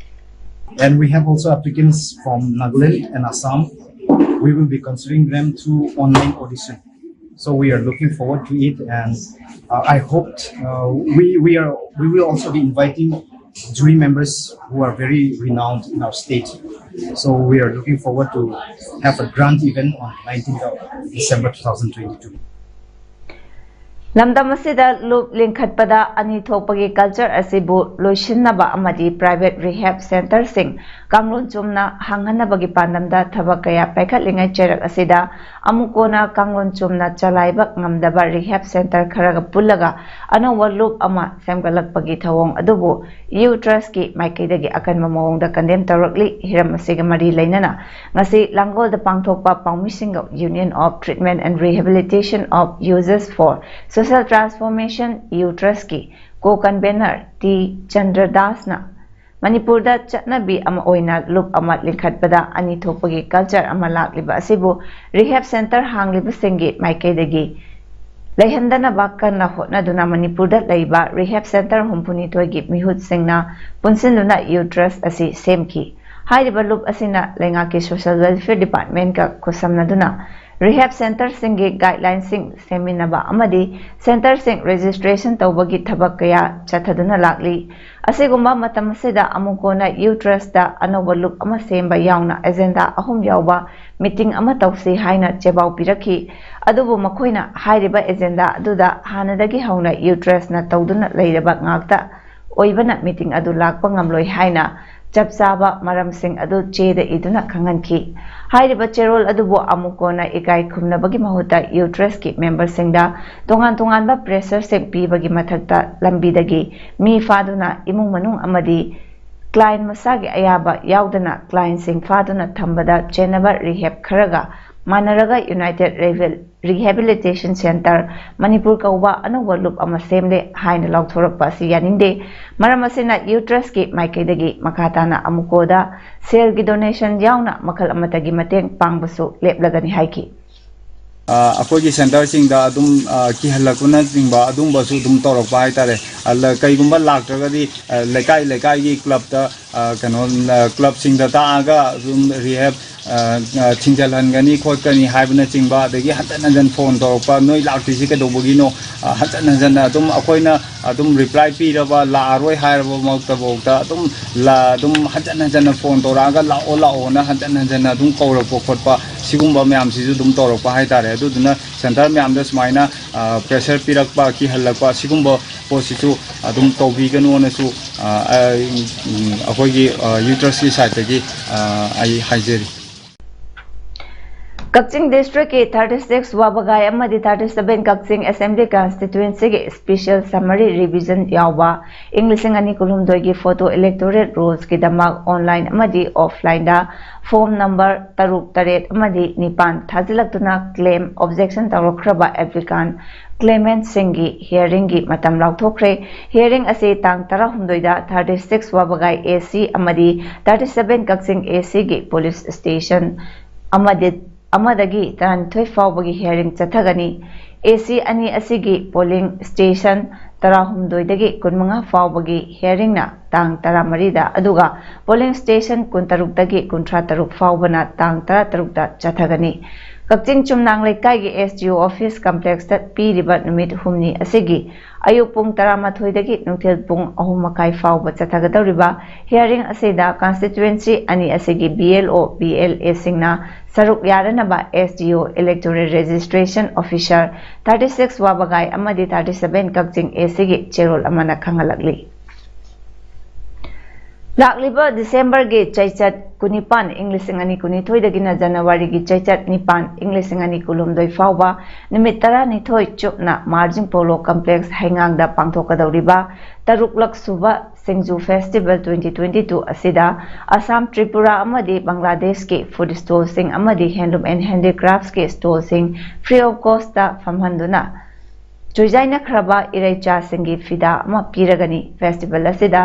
And we have also applicants from Nagaland and Assam. We will be considering them through online audition. So we are looking forward to it, and uh, I hoped uh, we we are we will also be inviting jury members who are very renowned in our state. So we are looking forward to have a grand event on nineteenth of December two thousand twenty-two. ꯂꯝꯗꯝ ꯑꯁꯤꯗ ꯂꯨꯞ ꯂꯤꯡꯈꯠꯄꯗ ꯑꯅꯤ ꯊꯣꯛꯄꯒꯤ culture ꯑꯁꯤꯕꯨ ꯂꯣꯏꯁꯤꯟꯅꯕ ꯑꯃꯗꯤ private rehab centreꯁꯤꯡ ꯀꯥꯡꯂꯣꯟ ꯆꯨꯝꯅ ꯍꯥꯡꯍꯟꯅꯕꯒꯤ ꯄꯥꯟꯗꯝꯗ ꯊꯕꯛ ꯀꯌꯥ ꯄꯥꯏꯈꯠꯂꯤꯉꯩ ꯆꯩꯔꯛ ꯑꯁꯤꯗ ꯑꯃꯨꯛ ꯀꯣꯟꯅ ꯀꯥꯡꯂꯣꯟ ꯆꯨꯝꯅ ꯆꯂꯥꯏꯕ ꯉꯝꯗꯕ rehab centre ꯈꯔꯒ ꯄꯨꯜꯂꯒ ꯑꯅꯧꯕ ꯂꯨꯞ ꯑꯃ ꯁꯦꯝꯒꯠꯂꯛꯄꯒꯤ ꯊꯧꯑꯣꯡ ꯑꯗꯨꯕꯨ Youth Trustꯀꯤ ꯃꯥꯏꯀꯩꯗꯒꯤ ꯑꯀꯟꯕ ꯃꯑꯣꯡꯗ condemn ꯇꯧꯔꯛꯂꯤ꯫ ꯍꯤꯔꯝ ꯑꯁꯤꯒ ꯃꯔꯤ ꯂꯩꯅꯅ ꯉꯁꯤ ꯂꯥꯡꯒꯣꯜꯗ ꯄꯥꯡꯊꯣꯛꯄ ꯄꯥꯎꯃꯤꯁꯤꯡꯒ Union of Treatment and Rehabilitation of Users for Social Transformation, Youth Trustꯀꯤ co-convenor ꯇꯤ ꯆꯟꯗ꯭ꯔꯗꯥꯁꯅ ꯃꯅꯤꯄꯨꯔꯗ ꯆꯠꯅꯕꯤ ꯑꯃ ꯑꯣꯏꯅ ꯂꯨꯞ ꯑꯃ ꯂꯤꯡꯈꯠꯄꯗ ꯑꯅꯤ ꯊꯣꯛꯄꯒꯤ culture ꯑꯃ ꯂꯥꯛꯂꯤꯕ ꯑꯁꯤꯕꯨ rehab centre ꯍꯥꯡꯂꯤꯕꯁꯤꯡꯒꯤ ꯃꯥꯏꯀꯩꯗꯒꯤ ꯂꯩꯍꯟꯗꯅꯕ ꯀꯟꯅ ꯍꯣꯠꯅꯗꯨꯅ ꯃꯅꯤꯄꯨꯔꯗ ꯂꯩꯕ rehab centre ꯍꯨꯝꯐꯨꯅꯤꯊꯣꯏꯒꯤ ꯃꯤꯍꯨꯠꯁꯤꯡꯅ ꯄꯨꯟꯁꯤꯟꯗꯨꯅ Youth Trust ꯑꯁꯤ ꯁꯦꯝꯈꯤ꯫ ꯍꯥꯏꯔꯤꯕ ꯂꯨꯞ ꯑꯁꯤꯅ ꯂꯩꯉꯥꯛꯀꯤ Social Welfare Departmentꯀ ꯈꯨꯠꯁꯝꯅꯗꯨꯅ rehab centreꯁꯤꯡꯒꯤ guidelineꯁꯤꯡ ꯁꯦꯝꯃꯤꯟꯅꯕ ꯑꯃꯗꯤ centreꯁꯤꯡ registration ꯇꯧꯕꯒꯤ ꯊꯕꯛ ꯀꯌꯥ ꯆꯠꯊꯗꯨꯅ ꯂꯥꯛꯂꯤ꯫ ꯑꯁꯤꯒꯨꯝꯕ ꯃꯇꯝ ꯑꯁꯤꯗ ꯑꯃꯨꯛ ꯀꯣꯟꯅ Youth Trustꯇ ꯑꯅꯧꯕ ꯂꯨꯞ ꯑꯃ ꯁꯦꯝꯕ ꯌꯥꯎꯅ agenda ꯑꯍꯨꯝ ꯌꯥꯎꯕ meeting ꯑꯃ ꯇꯧꯁꯤ ꯍꯥꯏꯅ ꯆꯦꯕꯥꯎ ꯄꯤꯔꯛꯈꯤ꯫ ꯑꯗꯨꯕꯨ ꯃꯈꯣꯏꯅ ꯍꯥꯏꯔꯤꯕ agenda ꯑꯗꯨꯗ ꯍꯥꯟꯅꯗꯒꯤ ꯍꯧꯅ Youth Trustꯅ ꯇꯧꯗꯨꯅ ꯂꯩꯔꯕ ꯉꯥꯛꯇ ꯑꯣꯏꯕꯅ meeting ꯑꯗꯨ ꯂꯥꯛꯄ ꯉꯝꯂꯣꯏ ꯍꯥꯏꯅ ꯆꯞ ꯆꯥꯕ ꯃꯔꯝꯁꯤꯡ ꯑꯗꯨ ꯆꯦꯗ ꯏꯗꯨꯅ ꯈꯪꯍꯟꯈꯤ꯫ ꯍꯥꯏꯔꯤꯕ ꯆꯦꯔꯣꯜ ꯑꯗꯨꯕꯨ ꯑꯃꯨꯛ ꯀꯣꯟꯅ ꯏꯀꯥꯏ ꯈꯨꯝꯅꯕꯒꯤ ꯃꯍꯨꯠꯇ Youth Trustꯀꯤ memberꯁꯤꯡꯗ ꯇꯣꯉꯥꯟ ꯇꯣꯉꯥꯟꯕ pressureꯁꯤꯡ ꯄꯤꯕꯒꯤ ꯃꯊꯛꯇ ꯂꯝꯕꯤꯗꯒꯤ ꯃꯤ ꯐꯥꯗꯨꯅ ꯏꯃꯨꯡ ꯃꯅꯨꯡ ꯑꯃꯗꯤ client ꯃꯁꯥꯒꯤ ꯑꯌꯥꯕ ꯌꯥꯎꯗꯅ clientꯁꯤꯡ ꯐꯥꯗꯨꯅ ꯊꯝꯕꯗ ꯆꯦꯟꯅꯕ rehab ꯈꯔꯒ ꯃꯥꯟꯅꯔꯒ United Revel-, Rehabilitation Centre Manipur ꯀꯧꯕ ꯑꯅꯧꯕ ꯂꯨꯞ ꯑꯃ ꯁꯦꯝꯂꯦ ꯍꯥꯏꯅ ꯂꯥꯎꯊꯣꯔꯛꯄ ꯑꯁꯤ ꯌꯥꯅꯤꯡꯗꯦ꯫ ꯃꯔꯝ ꯑꯁꯤꯅ ꯌꯨꯇ꯭ꯔꯁꯀꯤ ꯃꯥꯏꯀꯩꯗꯒꯤ ꯃꯈꯥ ꯇꯥꯅ ꯑꯃꯨꯀꯣꯗ ꯁꯦꯜꯒꯤ donation ꯌꯥꯎꯅ ꯃꯈꯜ ꯑꯃꯠꯇꯒꯤ ꯃꯇꯦꯡ ꯄꯥꯡꯕꯁꯨ ꯂꯦꯞꯂꯒꯅꯤ ꯍꯥꯏꯈꯤ꯫ ꯑ, ꯑꯩꯈꯣꯏꯒꯤ centreꯁꯤꯡꯗ ꯑꯗꯨꯝ, ꯑ, ꯀꯤꯍꯜꯂꯛꯄꯅꯆꯤꯡꯕ ꯑꯗꯨꯝꯕꯁꯨ ꯑꯗꯨꯝ ꯇꯧꯔꯛꯄ ꯍꯥꯏꯇꯥꯔꯦ꯫ ꯑ, ꯂ-, ꯀꯩꯒꯨꯝꯕ ꯂꯥꯛꯇ꯭ꯔꯒꯗꯤ, ꯑ, ꯂꯩꯀꯥꯏ ꯂꯩꯀꯥꯏꯒꯤ clubꯇ, ꯑ, ꯀꯩꯅꯣ, ꯑ, clubꯁꯤꯡꯗ ꯇꯥꯛꯑꯒ ꯑꯗꯨꯝ rehab, ꯑ, ꯑ, ꯊꯤꯡꯖꯤꯜꯍꯟꯒꯅꯤ ꯈꯣꯠꯀꯅꯤ ꯍꯥꯏꯕꯅꯆꯤꯡꯕ, ꯑꯗꯒꯤ ꯍꯟꯖꯟ ꯍꯟꯖꯟ phone ꯇꯧꯔꯛꯄ, "ꯅꯣꯏ ꯂꯥꯛꯇ꯭ꯔꯤꯁꯤ ꯀꯩꯗꯧꯕꯒꯤꯅꯣ?" ꯑ, ꯍꯟꯖꯟ ꯍꯟꯖꯟꯅ ꯑꯗꯨꯝ ꯑꯩꯈꯣꯏꯅ ꯑꯗꯨꯝ reply ꯄꯤꯔꯕ, ꯂꯥꯛꯑꯔꯣꯏ ꯍꯥꯏꯔꯕ ꯃꯛꯇꯐꯥꯎꯗ ꯑꯗꯨꯝ ꯂ-, ꯑꯗꯨꯝ ꯍꯟꯖꯟ ꯍꯟꯖꯟꯅ phone ꯇꯧꯔꯛꯑꯒ, "ꯂꯥꯛꯑꯣ, ꯂꯥꯛꯑꯣꯅ" ꯍꯟꯖꯟ ꯍꯟꯖꯟꯅ ꯑꯗꯨꯝ ꯀꯧꯔꯛꯄ ꯈꯣꯠꯄ, ꯁꯤꯒꯨꯝꯕ ꯃꯌꯥꯝꯁꯤꯁꯨ ꯑꯗꯨꯝ ꯇꯧꯔꯛꯄ ꯍꯥꯏꯇꯥꯔꯦ꯫ ꯑꯗꯨꯗꯨꯅ centre ꯃꯌꯥꯝꯗ ꯁꯨꯃꯥꯏꯅ, ꯑ, pressure ꯄꯤꯔꯛꯄ, ꯀꯤꯍꯜꯂꯛꯄ, ꯁꯤꯒꯨꯝꯕ ꯄꯣꯠꯁꯤꯁꯨ ꯑꯗꯨꯝ ꯇꯧꯕꯤꯒꯅꯣꯅꯁꯨ, ꯑ, ꯑ, ꯎꯝ, ꯑꯩꯈꯣꯏꯒꯤ, ꯑ, ꯌꯨꯇ꯭ꯔꯁꯀꯤ sideꯇꯒꯤ, ꯑ, ꯑꯩ ꯍꯥꯏꯖꯔꯤ꯫ ꯀꯛꯆꯤꯡ districtꯀꯤ thirty six ꯋꯥꯕꯒꯥꯏ ꯑꯃꯗꯤ thirty seven ꯀꯛꯆꯤꯡ Assembly constituencyꯒꯤ special summary revision ꯌꯥꯎꯕ ꯏꯪ ꯂꯤꯁꯤꯡ ꯑꯅꯤ ꯀꯨꯟꯍꯨꯝꯗꯣꯏꯒꯤ photo electorate rollsꯀꯤꯗꯃꯛ online ꯑꯃꯗꯤ offlineꯗ form number ꯇꯔꯨꯛ, ꯇꯔꯦꯠ ꯑꯃꯗꯤ ꯅꯤꯄꯥꯟ ꯊꯥꯖꯤꯜꯂꯛꯇꯨꯅ claim objection ꯇꯧꯔꯛꯈ꯭ꯔꯕ applicant claimantꯁꯤꯡꯒꯤ hearingꯒꯤ ꯃꯇꯝ ꯂꯥꯎꯊꯣꯛꯈ꯭ꯔꯦ꯫ Hearing ꯑꯁꯤ ꯇꯥꯡ ꯇꯔꯥꯍꯨꯝꯗꯣꯏꯗ thirty six ꯋꯥꯕꯒꯥꯏ AC ꯑꯃꯗꯤ thirty seven ꯀꯛꯆꯤꯡ ACꯒꯤ police station ꯑꯃꯗꯤ, ꯑꯃꯗꯒꯤ ꯇꯔꯥꯅꯤꯊꯣꯏ ꯐꯥꯎꯕꯒꯤ hearing ꯆꯠꯊꯒꯅꯤ꯫ AC ꯑꯅꯤ ꯑꯁꯤꯒꯤ polling station ꯇꯔꯥꯍꯨꯝꯗꯣꯏꯗꯒꯤ ꯀꯨꯟꯃꯉꯥ ꯐꯥꯎꯕꯒꯤ hearingꯅ ꯇꯥꯡ ꯇꯔꯥꯃꯔꯤꯗ, ꯑꯗꯨꯒ polling station ꯀꯨꯟꯇꯔꯨꯛꯇꯒꯤ ꯀꯨꯟꯊ꯭ꯔꯥ ꯇꯔꯨꯛ ꯐꯥꯎꯕꯅ ꯇꯥꯡ ꯇꯔꯥꯇꯔꯨꯛꯇ ꯆꯠꯊꯒꯅꯤ꯫ ꯀꯛꯆꯤꯡ ꯆꯨꯝꯅꯥꯡ ꯂꯩꯀꯥꯏꯒꯤ SDO office complexꯇ ꯄꯤꯔꯤꯕ ꯅꯨꯃꯤꯠ ꯍꯨꯝꯅꯤ ꯑꯁꯤꯒꯤ ꯑꯌꯨꯛ ꯄꯨꯡ ꯇꯔꯥꯃꯥꯊꯣꯏꯗꯒꯤ ꯅꯨꯡꯊꯤꯜ ꯄꯨꯡ ꯑꯍꯨꯝ ꯃꯈꯥꯏ ꯐꯥꯎꯕ ꯆꯠꯊꯒꯗꯧꯔꯤꯕ hearing ꯑꯁꯤꯗ constituency ꯑꯅꯤ ꯑꯁꯤꯒꯤ BLO, BLAꯁꯤꯡꯅ ꯁꯔꯨꯛ ꯌꯥꯔꯅꯕ SDO, Electoral Registration Officer, thirty six ꯋꯥꯕꯒꯥꯏ ꯑꯃꯗꯤ thirty seven ꯀꯛꯆꯤꯡ ACꯒꯤ ꯆꯦꯔꯣꯜ ꯑꯃꯅ ꯈꯪꯍꯜꯂꯛꯂꯤ꯫ ꯂꯥꯛꯂꯤꯕ ꯗꯤꯁꯦꯝꯕꯔꯒꯤ ꯆꯩꯆꯠ ꯀꯨꯟꯅꯤꯄꯥꯟ, ꯏꯪ ꯂꯤꯁꯤꯡ ꯑꯅꯤ ꯀꯨꯟꯅꯤꯊꯣꯏꯗꯒꯤꯅ ꯖꯅꯋꯥꯔꯤꯒꯤ ꯆꯩꯆꯠ ꯅꯤꯄꯥꯟ, ꯏꯪ ꯂꯤꯁꯤꯡ ꯑꯅꯤ ꯀꯨꯟꯍꯨꯝꯗꯣꯏ ꯐꯥꯎꯕ ꯅꯨꯃꯤꯠ ꯇꯔꯥꯅꯤꯊꯣꯏ ꯆꯨꯞꯅ ꯃꯥꯔꯖꯤꯡ ꯄꯣꯂꯣ ꯀꯝꯄ꯭ꯂꯦꯛꯁ ꯍꯩꯉꯥꯡꯗ ꯄꯥꯡꯊꯣꯛꯀꯗꯧꯔꯤꯕ ꯇꯔꯨꯛꯂꯛ ꯁꯨꯕ ꯁꯤꯡꯖꯨ ꯐꯦꯁꯇꯤꯚꯦꯜ twenty twenty two ꯑꯁꯤꯗ ꯑꯁꯥꯝ, ꯇ꯭ꯔꯤꯄꯨꯔꯥ ꯑꯃꯗꯤ ꯕꯪꯒ꯭ꯂꯥꯗꯦꯁꯀꯤ ꯐꯨꯗ ꯁ꯭ꯇꯣꯜꯁꯤꯡ ꯑꯃꯗꯤ ꯍꯦꯟꯂꯨꯝ ꯑꯦꯟ ꯍꯦꯟꯗꯤꯀ꯭ꯔꯥꯐꯁꯀꯤ ꯁ꯭ꯇꯣꯜꯁꯤꯡ free of costꯇ ꯐꯝꯍꯟꯗꯨꯅ ꯆꯨꯏꯖꯥꯏꯅꯈ꯭ꯔꯕ ꯏꯔꯩꯆꯥꯁꯤꯡꯒꯤ ꯐꯤꯗꯥ ꯑꯃ ꯄꯤꯔꯒꯅꯤ꯫ ꯐꯦꯁꯇꯤꯚꯦꯜ ꯑꯁꯤꯗ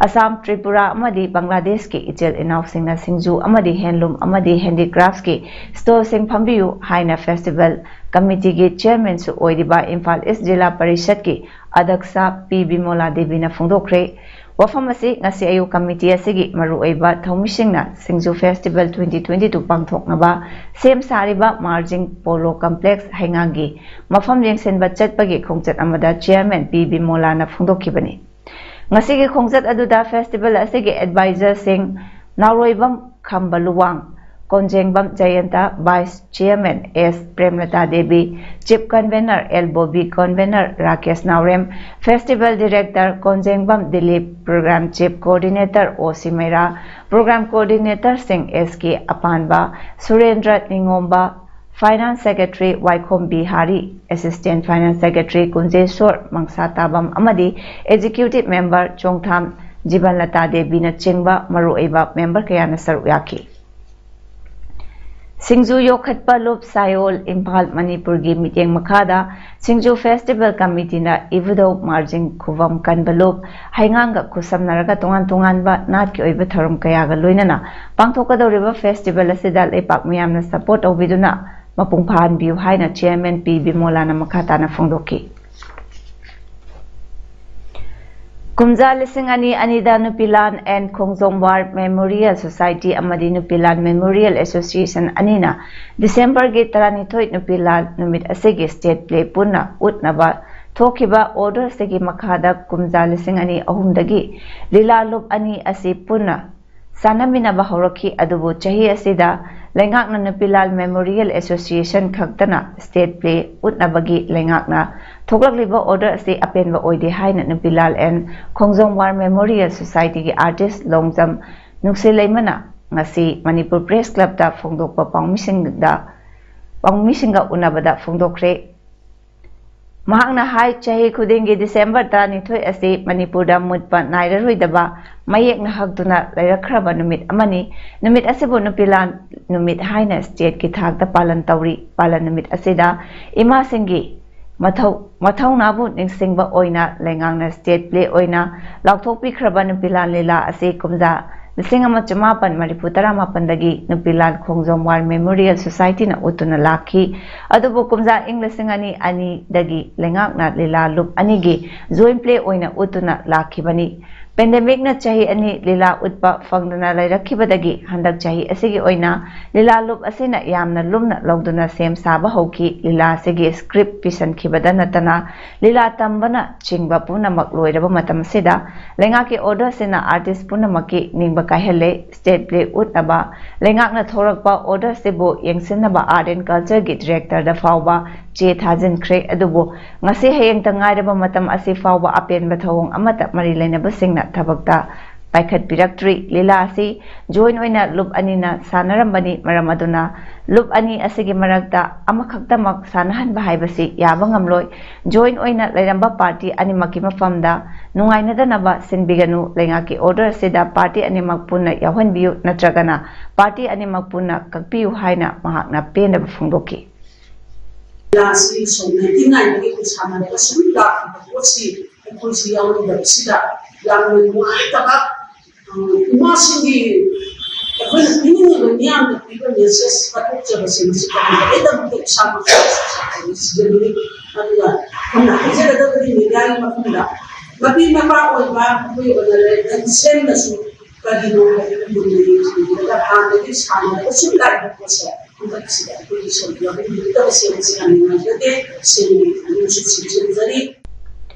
ꯑꯁꯥꯝ, ꯇ꯭ꯔꯤꯄꯨꯔꯥ ꯑꯃꯗꯤ ꯕꯪꯒ꯭ꯂꯥꯗꯦꯁꯀꯤ ꯏꯆꯤꯜ ꯏꯅꯥꯎꯁꯤꯡꯅ ꯁꯤꯡꯖꯨ ꯑꯃꯗꯤ ꯍꯦꯟꯂꯨꯝ ꯑꯃꯗꯤ ꯍꯦꯟꯗꯤꯀ꯭ꯔꯥꯐꯁꯀꯤ ꯁ꯭ꯇꯣꯜꯁꯤꯡ ꯐꯝꯕꯤꯌꯨ ꯍꯥꯏꯅ ꯐꯦꯁꯇꯤꯚꯦꯜ ꯀꯃꯤꯇꯤꯒꯤ ꯆꯤꯌꯔꯃꯦꯟꯁꯨ ꯑꯣꯏꯔꯤꯕ ꯏꯝꯐꯥꯜ ꯏꯁ ꯖꯤꯂꯥ ꯄꯔꯤꯁꯠꯀꯤ ꯑꯗꯛꯁꯥ ꯄꯤ ꯕꯤꯃꯣꯂꯥ ꯗꯦꯕꯤꯅ ꯐꯣꯡꯗꯣꯛꯈ꯭ꯔꯦ꯫ ꯋꯥꯐꯝ ꯑꯁꯤ ꯉꯁꯤ ꯑꯌꯨꯛ ꯀꯃꯤꯇꯤ ꯑꯁꯤꯒꯤ ꯃꯔꯨꯑꯣꯏꯕ ꯊꯧꯃꯤꯁꯤꯡꯅ ꯁꯤꯡꯖꯨ ꯐꯦꯁꯇꯤꯚꯦꯜ twenty twenty two ꯄꯥꯡꯊꯣꯛꯅꯕ ꯁꯦꯝ ꯁꯥꯔꯤꯕ ꯃꯥꯔꯖꯤꯡ ꯄꯣꯂꯣ ꯀꯝꯄ꯭ꯂꯦꯛꯁ ꯍꯩꯉꯥꯡꯒꯤ ꯃꯐꯝ ꯌꯦꯡꯁꯤꯟꯕ ꯆꯠꯄꯒꯤ ꯈꯣꯡꯆꯠ ꯑꯃꯗ ꯆꯤꯌꯔꯃꯦꯟ ꯄꯤ ꯕꯤꯃꯣꯂꯥꯅ ꯐꯣꯡꯗꯣꯛꯈꯤꯕꯅꯤ꯫ ꯉꯁꯤꯒꯤ ꯈꯣꯡꯆꯠ ꯑꯗꯨꯗ ꯐꯦꯁꯇꯤꯚꯦꯜ ꯑꯁꯤꯒꯤ ꯑꯦꯗꯚꯥꯏꯖꯔꯁꯤꯡ Naoroibam Khamba Luwang, Konjengbam Jayanta, vice chairman S Premlata Devi, chief convener L Bobby, convener Rakesh Naorem, festival director Konjengbam Dilip, programme chief coordinator O C Meira, programme ꯀꯣꯑꯣꯔꯗꯤꯅꯦꯇꯔꯁꯤꯡ S K Apanba, Surendra Ningomba, finance secretary Waikhom Bihari, assistant finance secretary Kunjesor Mangsatabam ꯑꯃꯗꯤ ꯑꯦꯛꯖꯤꯀ꯭ꯌꯨꯇꯤꯚ ꯃꯦꯝꯕꯔ ꯆꯣꯡꯊꯥꯝ ꯖꯤꯕꯟꯂꯇꯥ ꯗꯦꯕꯤꯅꯆꯤꯡꯕ ꯃꯔꯨꯑꯣꯏꯕ ꯃꯦꯝꯕꯔ ꯀꯌꯥꯅ ꯁꯔꯨꯛ ꯌꯥꯈꯤ꯫ ꯁꯤꯡꯖꯨ ꯌꯣꯛꯈꯠꯄ ꯂꯨꯞ ꯁꯥꯌꯣꯜ, ꯏꯝꯐꯥꯜ, ꯃꯅꯤꯄꯨꯔꯒꯤ ꯃꯤꯠꯌꯦꯡ ꯃꯈꯥꯗ ꯁꯤꯡꯖꯨ ꯐꯦꯁꯇꯤꯚꯦꯜ ꯀꯃꯤꯇꯤꯅ ꯏꯕꯨꯙꯧ ꯃꯥꯔꯖꯤꯡ ꯈꯨꯕꯝ ꯀꯟꯕ ꯂꯨꯞ ꯍꯩꯉꯥꯡꯒ ꯈꯨꯠꯁꯝꯅꯔꯒ ꯇꯣꯉꯥꯟ ꯇꯣꯉꯥꯟꯕ ꯅꯥꯠꯀꯤ ꯑꯣꯏꯕ ꯊꯧꯔꯝ ꯀꯌꯥꯒ ꯂꯣꯏꯅꯅ ꯄꯥꯡꯊꯣꯛꯀꯗꯧꯔꯤꯕ ꯐꯦꯁꯇꯤꯚꯦꯜ ꯑꯁꯤꯗ ꯂꯩꯄꯥꯛ ꯃꯤꯌꯥꯝꯅ ꯁꯄꯣꯔꯠ ꯇꯧꯕꯤꯗꯨꯅ ꯃꯄꯨꯡ ꯐꯥꯍꯟꯕꯤꯌꯨ ꯍꯥꯏꯅ ꯆꯤꯌꯔꯃꯦꯟ ꯄꯤ ꯕꯤꯃꯣꯂꯥꯅ ꯃꯈꯥ ꯇꯥꯅ ꯐꯣꯡꯗꯣꯛꯈꯤ꯫ ꯀꯨꯝꯖꯥ ꯂꯤꯁꯤꯡ ꯑꯅꯤ ꯑꯅꯤꯗ Nupilan and Khongjom war memorial society ꯑꯃꯗꯤ ꯅꯨꯄꯤꯂꯥꯟ ꯃꯦꯃꯣꯔꯤꯌꯦꯜ ꯑꯦꯁꯣꯁꯤꯌꯦꯁꯟ ꯑꯅꯤꯅ ꯗꯤꯁꯦꯝꯕꯔꯒꯤ ꯇꯔꯥꯅꯤꯊꯣꯏ ꯅꯨꯄꯤꯂꯥꯟ ꯅꯨꯃꯤꯠ ꯑꯁꯤꯒꯤ ꯁ꯭ꯇꯦꯠ ꯄ꯭ꯂꯦ ꯄꯨꯟꯅ ꯎꯠꯅꯕ ꯊꯣꯛꯈꯤꯕ ꯑꯣꯔꯗꯔꯁꯤꯒꯤ ꯃꯈꯥꯗ ꯀꯨꯝꯖꯥ ꯂꯤꯁꯤꯡ ꯑꯅꯤ ꯑꯍꯨꯝꯗꯒꯤ ꯂꯤꯂꯥ ꯂꯨꯞ ꯑꯅꯤ ꯑꯁꯤ ꯄꯨꯟꯅ ꯆꯥꯟꯅꯃꯤꯟꯅꯕ ꯍꯧꯔꯛꯈꯤ꯫ ꯑꯗꯨꯕꯨ ꯆꯍꯤ ꯑꯁꯤꯗ ꯂꯩꯉꯥꯛꯅ ꯅꯨꯄꯤꯂꯥꯜ ꯃꯦꯃꯣꯔꯤꯌꯦꯜ ꯑꯦꯁꯣꯁꯤꯌꯦꯁꯟ ꯈꯛꯇꯅ ꯁ꯭ꯇꯦꯠ ꯄ꯭ꯂꯦ ꯎꯠꯅꯕꯒꯤ ꯂꯩꯉꯥꯛꯅ ꯊꯣꯛꯂꯛꯂꯤꯕ order ꯑꯁꯤ ꯑꯄꯦꯟꯕ ꯑꯣꯏꯗꯦ ꯍꯥꯏꯅ Nupilal and Khongjom war memorial ꯁꯣꯁꯥꯏꯇꯤꯒꯤ ꯑꯥꯔꯇꯤꯁ ꯂꯣꯡꯖꯝ ꯅꯨꯡꯁꯤꯂꯩꯃꯅ ꯉꯁꯤ ꯃꯅꯤꯄꯨꯔ ꯄ꯭ꯔꯦꯁ ꯀ꯭ꯂꯕꯇ ꯐꯣꯡꯗꯣꯛꯄ ꯄꯥꯎꯃꯤꯁꯤꯡꯗ ꯄꯥꯎꯃꯤꯁꯤꯡꯒ ꯎꯅꯕꯗ ꯐꯣꯡꯗꯣꯛꯈ꯭ꯔꯦ꯫ ꯃꯍꯥꯛꯅ ꯍꯥꯏ, ꯆꯍꯤ ꯈꯨꯗꯤꯡꯒꯤ ꯗꯤꯁꯦꯝꯕꯔ ꯇꯔꯥꯅꯤꯊꯣꯏ ꯑꯁꯤ ꯃꯅꯤꯄꯨꯔꯗ ꯃꯨꯠꯄ ꯅꯥꯏꯔꯔꯣꯏꯗꯕ ꯃꯌꯦꯛꯅ ꯍꯛꯇꯨꯅ ꯂꯩꯔꯛꯈ꯭ꯔꯕ ꯅꯨꯃꯤꯠ ꯑꯃꯅꯤ꯫ ꯅꯨꯃꯤꯠ ꯑꯁꯤꯕꯨ ꯅꯨꯄꯤꯂꯥꯟ ꯅꯨꯃꯤꯠ ꯍꯥꯏꯅ ꯁ꯭ꯇꯦꯠꯀꯤ ꯊꯥꯛꯇ ꯄꯥꯂꯟ ꯇꯧꯔꯤ꯫ ꯄꯥꯂꯟ ꯅꯨꯃꯤꯠ ꯑꯁꯤꯗ ꯏꯃꯥꯁꯤꯡꯒꯤ ꯃꯊꯧ ꯃꯊꯧꯅꯥꯕꯨ ꯅꯤꯡꯁꯤꯡꯕ ꯑꯣꯏꯅ ꯂꯩꯉꯥꯛꯅ ꯁ꯭ꯇꯦꯠ ꯄ꯭ꯂꯦ ꯑꯣꯏꯅ ꯂꯥꯎꯊꯣꯛꯄꯤꯈ꯭ꯔꯕ ꯅꯨꯄꯤꯂꯥꯟ ꯂꯤꯂꯥ ꯑꯁꯤ ꯀꯨꯝꯖꯥ ꯂꯤꯁꯤꯡ ꯑꯃ ꯆꯃꯥꯄꯟ ꯃꯔꯤꯐꯨ ꯇꯔꯥꯃꯥꯄꯟꯗꯒꯤ ꯅꯨꯄꯤꯂꯥꯟ ꯈꯣꯡꯖꯣꯝ ꯋꯥꯔ ꯃꯦꯃꯣꯔꯤꯌꯦꯜ ꯁꯣꯁꯥꯏꯇꯤꯅ ꯎꯠꯇꯨꯅ ꯂꯥꯛꯈꯤ꯫ ꯑꯗꯨꯕꯨ ꯀꯨꯝꯖꯥ ꯏꯪ ꯂꯤꯁꯤꯡ ꯑꯅꯤ ꯑꯅꯤꯗꯒꯤ ꯂꯩꯉꯥꯛꯅ ꯂꯤꯂꯥ ꯂꯨꯞ ꯑꯅꯤꯒꯤ ꯖꯣꯏꯟ ꯄ꯭ꯂꯦ ꯑꯣꯏꯅ ꯎꯠꯇꯨꯅ ꯂꯥꯛꯈꯤꯕꯅꯤ꯫ ꯄꯦꯟꯗꯦꯃꯤꯛꯅ ꯆꯍꯤ ꯑꯅꯤ ꯂꯤꯂꯥ ꯎꯠꯄ ꯐꯪꯗꯅ ꯂꯩꯔꯛꯈꯤꯕꯗꯒꯤ ꯍꯟꯗꯛ ꯆꯍꯤ ꯑꯁꯤꯒꯤ ꯑꯣꯏꯅ ꯂꯤꯂꯥ ꯂꯨꯞ ꯑꯁꯤꯅ ꯌꯥꯝꯅ ꯂꯨꯝꯅ ꯂꯧꯗꯨꯅ ꯁꯦꯝ ꯁꯥꯕ ꯍꯧꯈꯤ꯫ ꯂꯤꯂꯥ ꯑꯁꯤꯒꯤ ꯁꯀ꯭ꯔꯤꯞ ꯄꯤꯁꯟꯈꯤꯕꯗ ꯅꯠꯇꯅ ꯂꯤꯂꯥ ꯇꯝꯕꯅ ꯆꯤꯡꯕ ꯄꯨꯝꯅꯃꯛ ꯂꯣꯏꯔꯕ ꯃꯇꯝ ꯑꯁꯤꯗ ꯂꯩꯉꯥꯛꯀꯤ order ꯑꯁꯤꯅ artist ꯄꯨꯝꯅꯃꯛꯀꯤ ꯅꯤꯡꯕ ꯀꯥꯏꯍꯜꯂꯦ꯫ State play ꯎꯠꯅꯕ ꯂꯩꯉꯥꯛꯅ ꯊꯣꯔꯛꯄ order ꯑꯁꯤꯕꯨ ꯌꯦꯡꯁꯤꯟꯅꯕ Art and Culture ꯒꯤ director ꯗ ꯐꯥꯎꯕ ꯆꯦ ꯊꯥꯖꯤꯟꯈ꯭ꯔꯦ꯫ ꯑꯗꯨꯕꯨ ꯉꯁꯤ ꯍꯌꯦꯡꯇ ꯉꯥꯏꯔꯕ ꯃꯇꯝ ꯑꯁꯤ ꯐꯥꯎꯕ ꯑꯄꯦꯟꯕ ꯊꯧꯑꯣꯡ ꯑꯃꯠꯇ ꯃꯔꯤ ꯂꯩꯅꯕꯁꯤꯡꯅ ꯊꯕꯛꯇ ꯄꯥꯏꯈꯠꯄꯤꯔꯛꯇ꯭ꯔꯤ꯫ ꯂꯤꯂꯥ ꯑꯁꯤ joint ꯑꯣꯏꯅ ꯂꯨꯞ ꯑꯅꯤꯅ ꯁꯥꯟꯅꯔꯝꯕꯅꯤ꯫ ꯃꯔꯝ ꯑꯗꯨꯅ ꯂꯨꯞ ꯑꯅꯤ ꯑꯁꯤꯒꯤ ꯃꯔꯛꯇ ꯑꯃꯈꯛꯇꯃꯛ ꯁꯥꯟꯅꯍꯟꯕ ꯍꯥꯏꯕꯁꯤ ꯌꯥꯕ ꯉꯝꯂꯣꯏ꯫ Joint ꯑꯣꯏꯅ ꯂꯩꯔꯝꯕ party ꯑꯅꯤꯃꯛꯀꯤ ꯃꯐꯝꯗ ꯅꯨꯡꯉꯥꯏꯅꯗꯅꯕ ꯁꯤꯟꯕꯤꯒꯅꯨ꯫ ꯂꯩꯉꯥꯛꯀꯤ order ꯑꯁꯤꯗ party ꯑꯅꯤꯃꯛ ꯄꯨꯟꯅ ꯌꯥꯎꯍꯟꯕꯤꯌꯨ, ꯅꯠꯇ꯭ꯔꯒꯅ party ꯑꯅꯤꯃꯛ ꯄꯨꯟꯅ ꯀꯛꯄꯤꯌꯨ ꯍꯥꯏꯅ ꯃꯍꯥꯛꯅ ꯄꯦꯟꯗꯕ ꯐꯣꯡꯗꯣꯛꯈꯤ꯫ ꯂꯤꯂꯥ ꯑꯁꯤ ꯁꯣꯝ nineteen ninety ꯒꯤ ꯁꯥꯟꯅꯔꯒ ꯁꯨꯝ ꯂꯥꯛꯈꯤꯕ ꯄꯣꯠꯁꯤ ꯑꯩꯈꯣꯏꯁꯤ ꯌꯥꯎꯔꯨꯗꯕꯁꯤꯗ ꯌꯥꯝꯅ ꯅꯨꯡꯉꯥꯏꯇꯕ, ꯎꯝ, ꯏꯃꯥꯁꯤꯡꯒꯤ ꯑꯩꯈꯣꯏꯅ ꯄꯤꯅꯤꯡꯉꯤꯕ ꯃꯤꯌꯥꯝꯗ ꯄꯤꯕ message ꯀꯠꯊꯣꯛꯆꯕꯁꯦ ꯃꯁꯤ ꯀꯔꯤꯒꯤꯗꯃꯛꯇ ꯏꯁꯥꯃꯛ ꯁꯤꯖꯤꯟꯅꯅꯤ? ꯑꯗꯨꯒ ꯑꯩꯈꯣꯏꯅ ꯍꯥꯏꯖꯒꯗꯕꯗꯤ media ꯒꯤ ꯃꯐꯝꯗ ꯃꯄꯤ ꯃꯄꯥ ꯑꯣꯏꯕ ꯑꯩꯈꯣꯏ ꯑꯣꯏꯅ ꯂꯩꯔꯤꯕ ꯏꯆꯦꯜꯅꯁꯨ ꯀꯔꯤꯅꯣ ꯍꯥꯏꯕꯗꯨ ꯃꯨꯟꯅ ꯌꯦꯡꯁꯤꯟꯕꯤꯔꯒ ꯍꯥꯟꯅꯗꯒꯤ ꯁꯥꯟꯅꯔꯒ ꯁꯨꯝ ꯂꯥꯛꯏꯕ ꯄꯣꯠꯁꯦ ꯍꯟꯗꯛꯁꯤꯗ ꯑꯩꯈꯣꯏꯒꯤ ꯁꯣꯏꯗꯅ ꯍꯧꯖꯤꯛꯇꯕ ꯁꯦꯝꯕꯁꯤ ꯌꯥꯝ ꯅꯨꯡꯉꯥꯏꯖꯗꯦ꯫ ꯁꯦꯝꯕꯒꯤ ꯄꯨꯛꯅꯤꯡꯁꯨ ꯁꯤꯡꯖꯤꯟꯖꯔꯤ꯫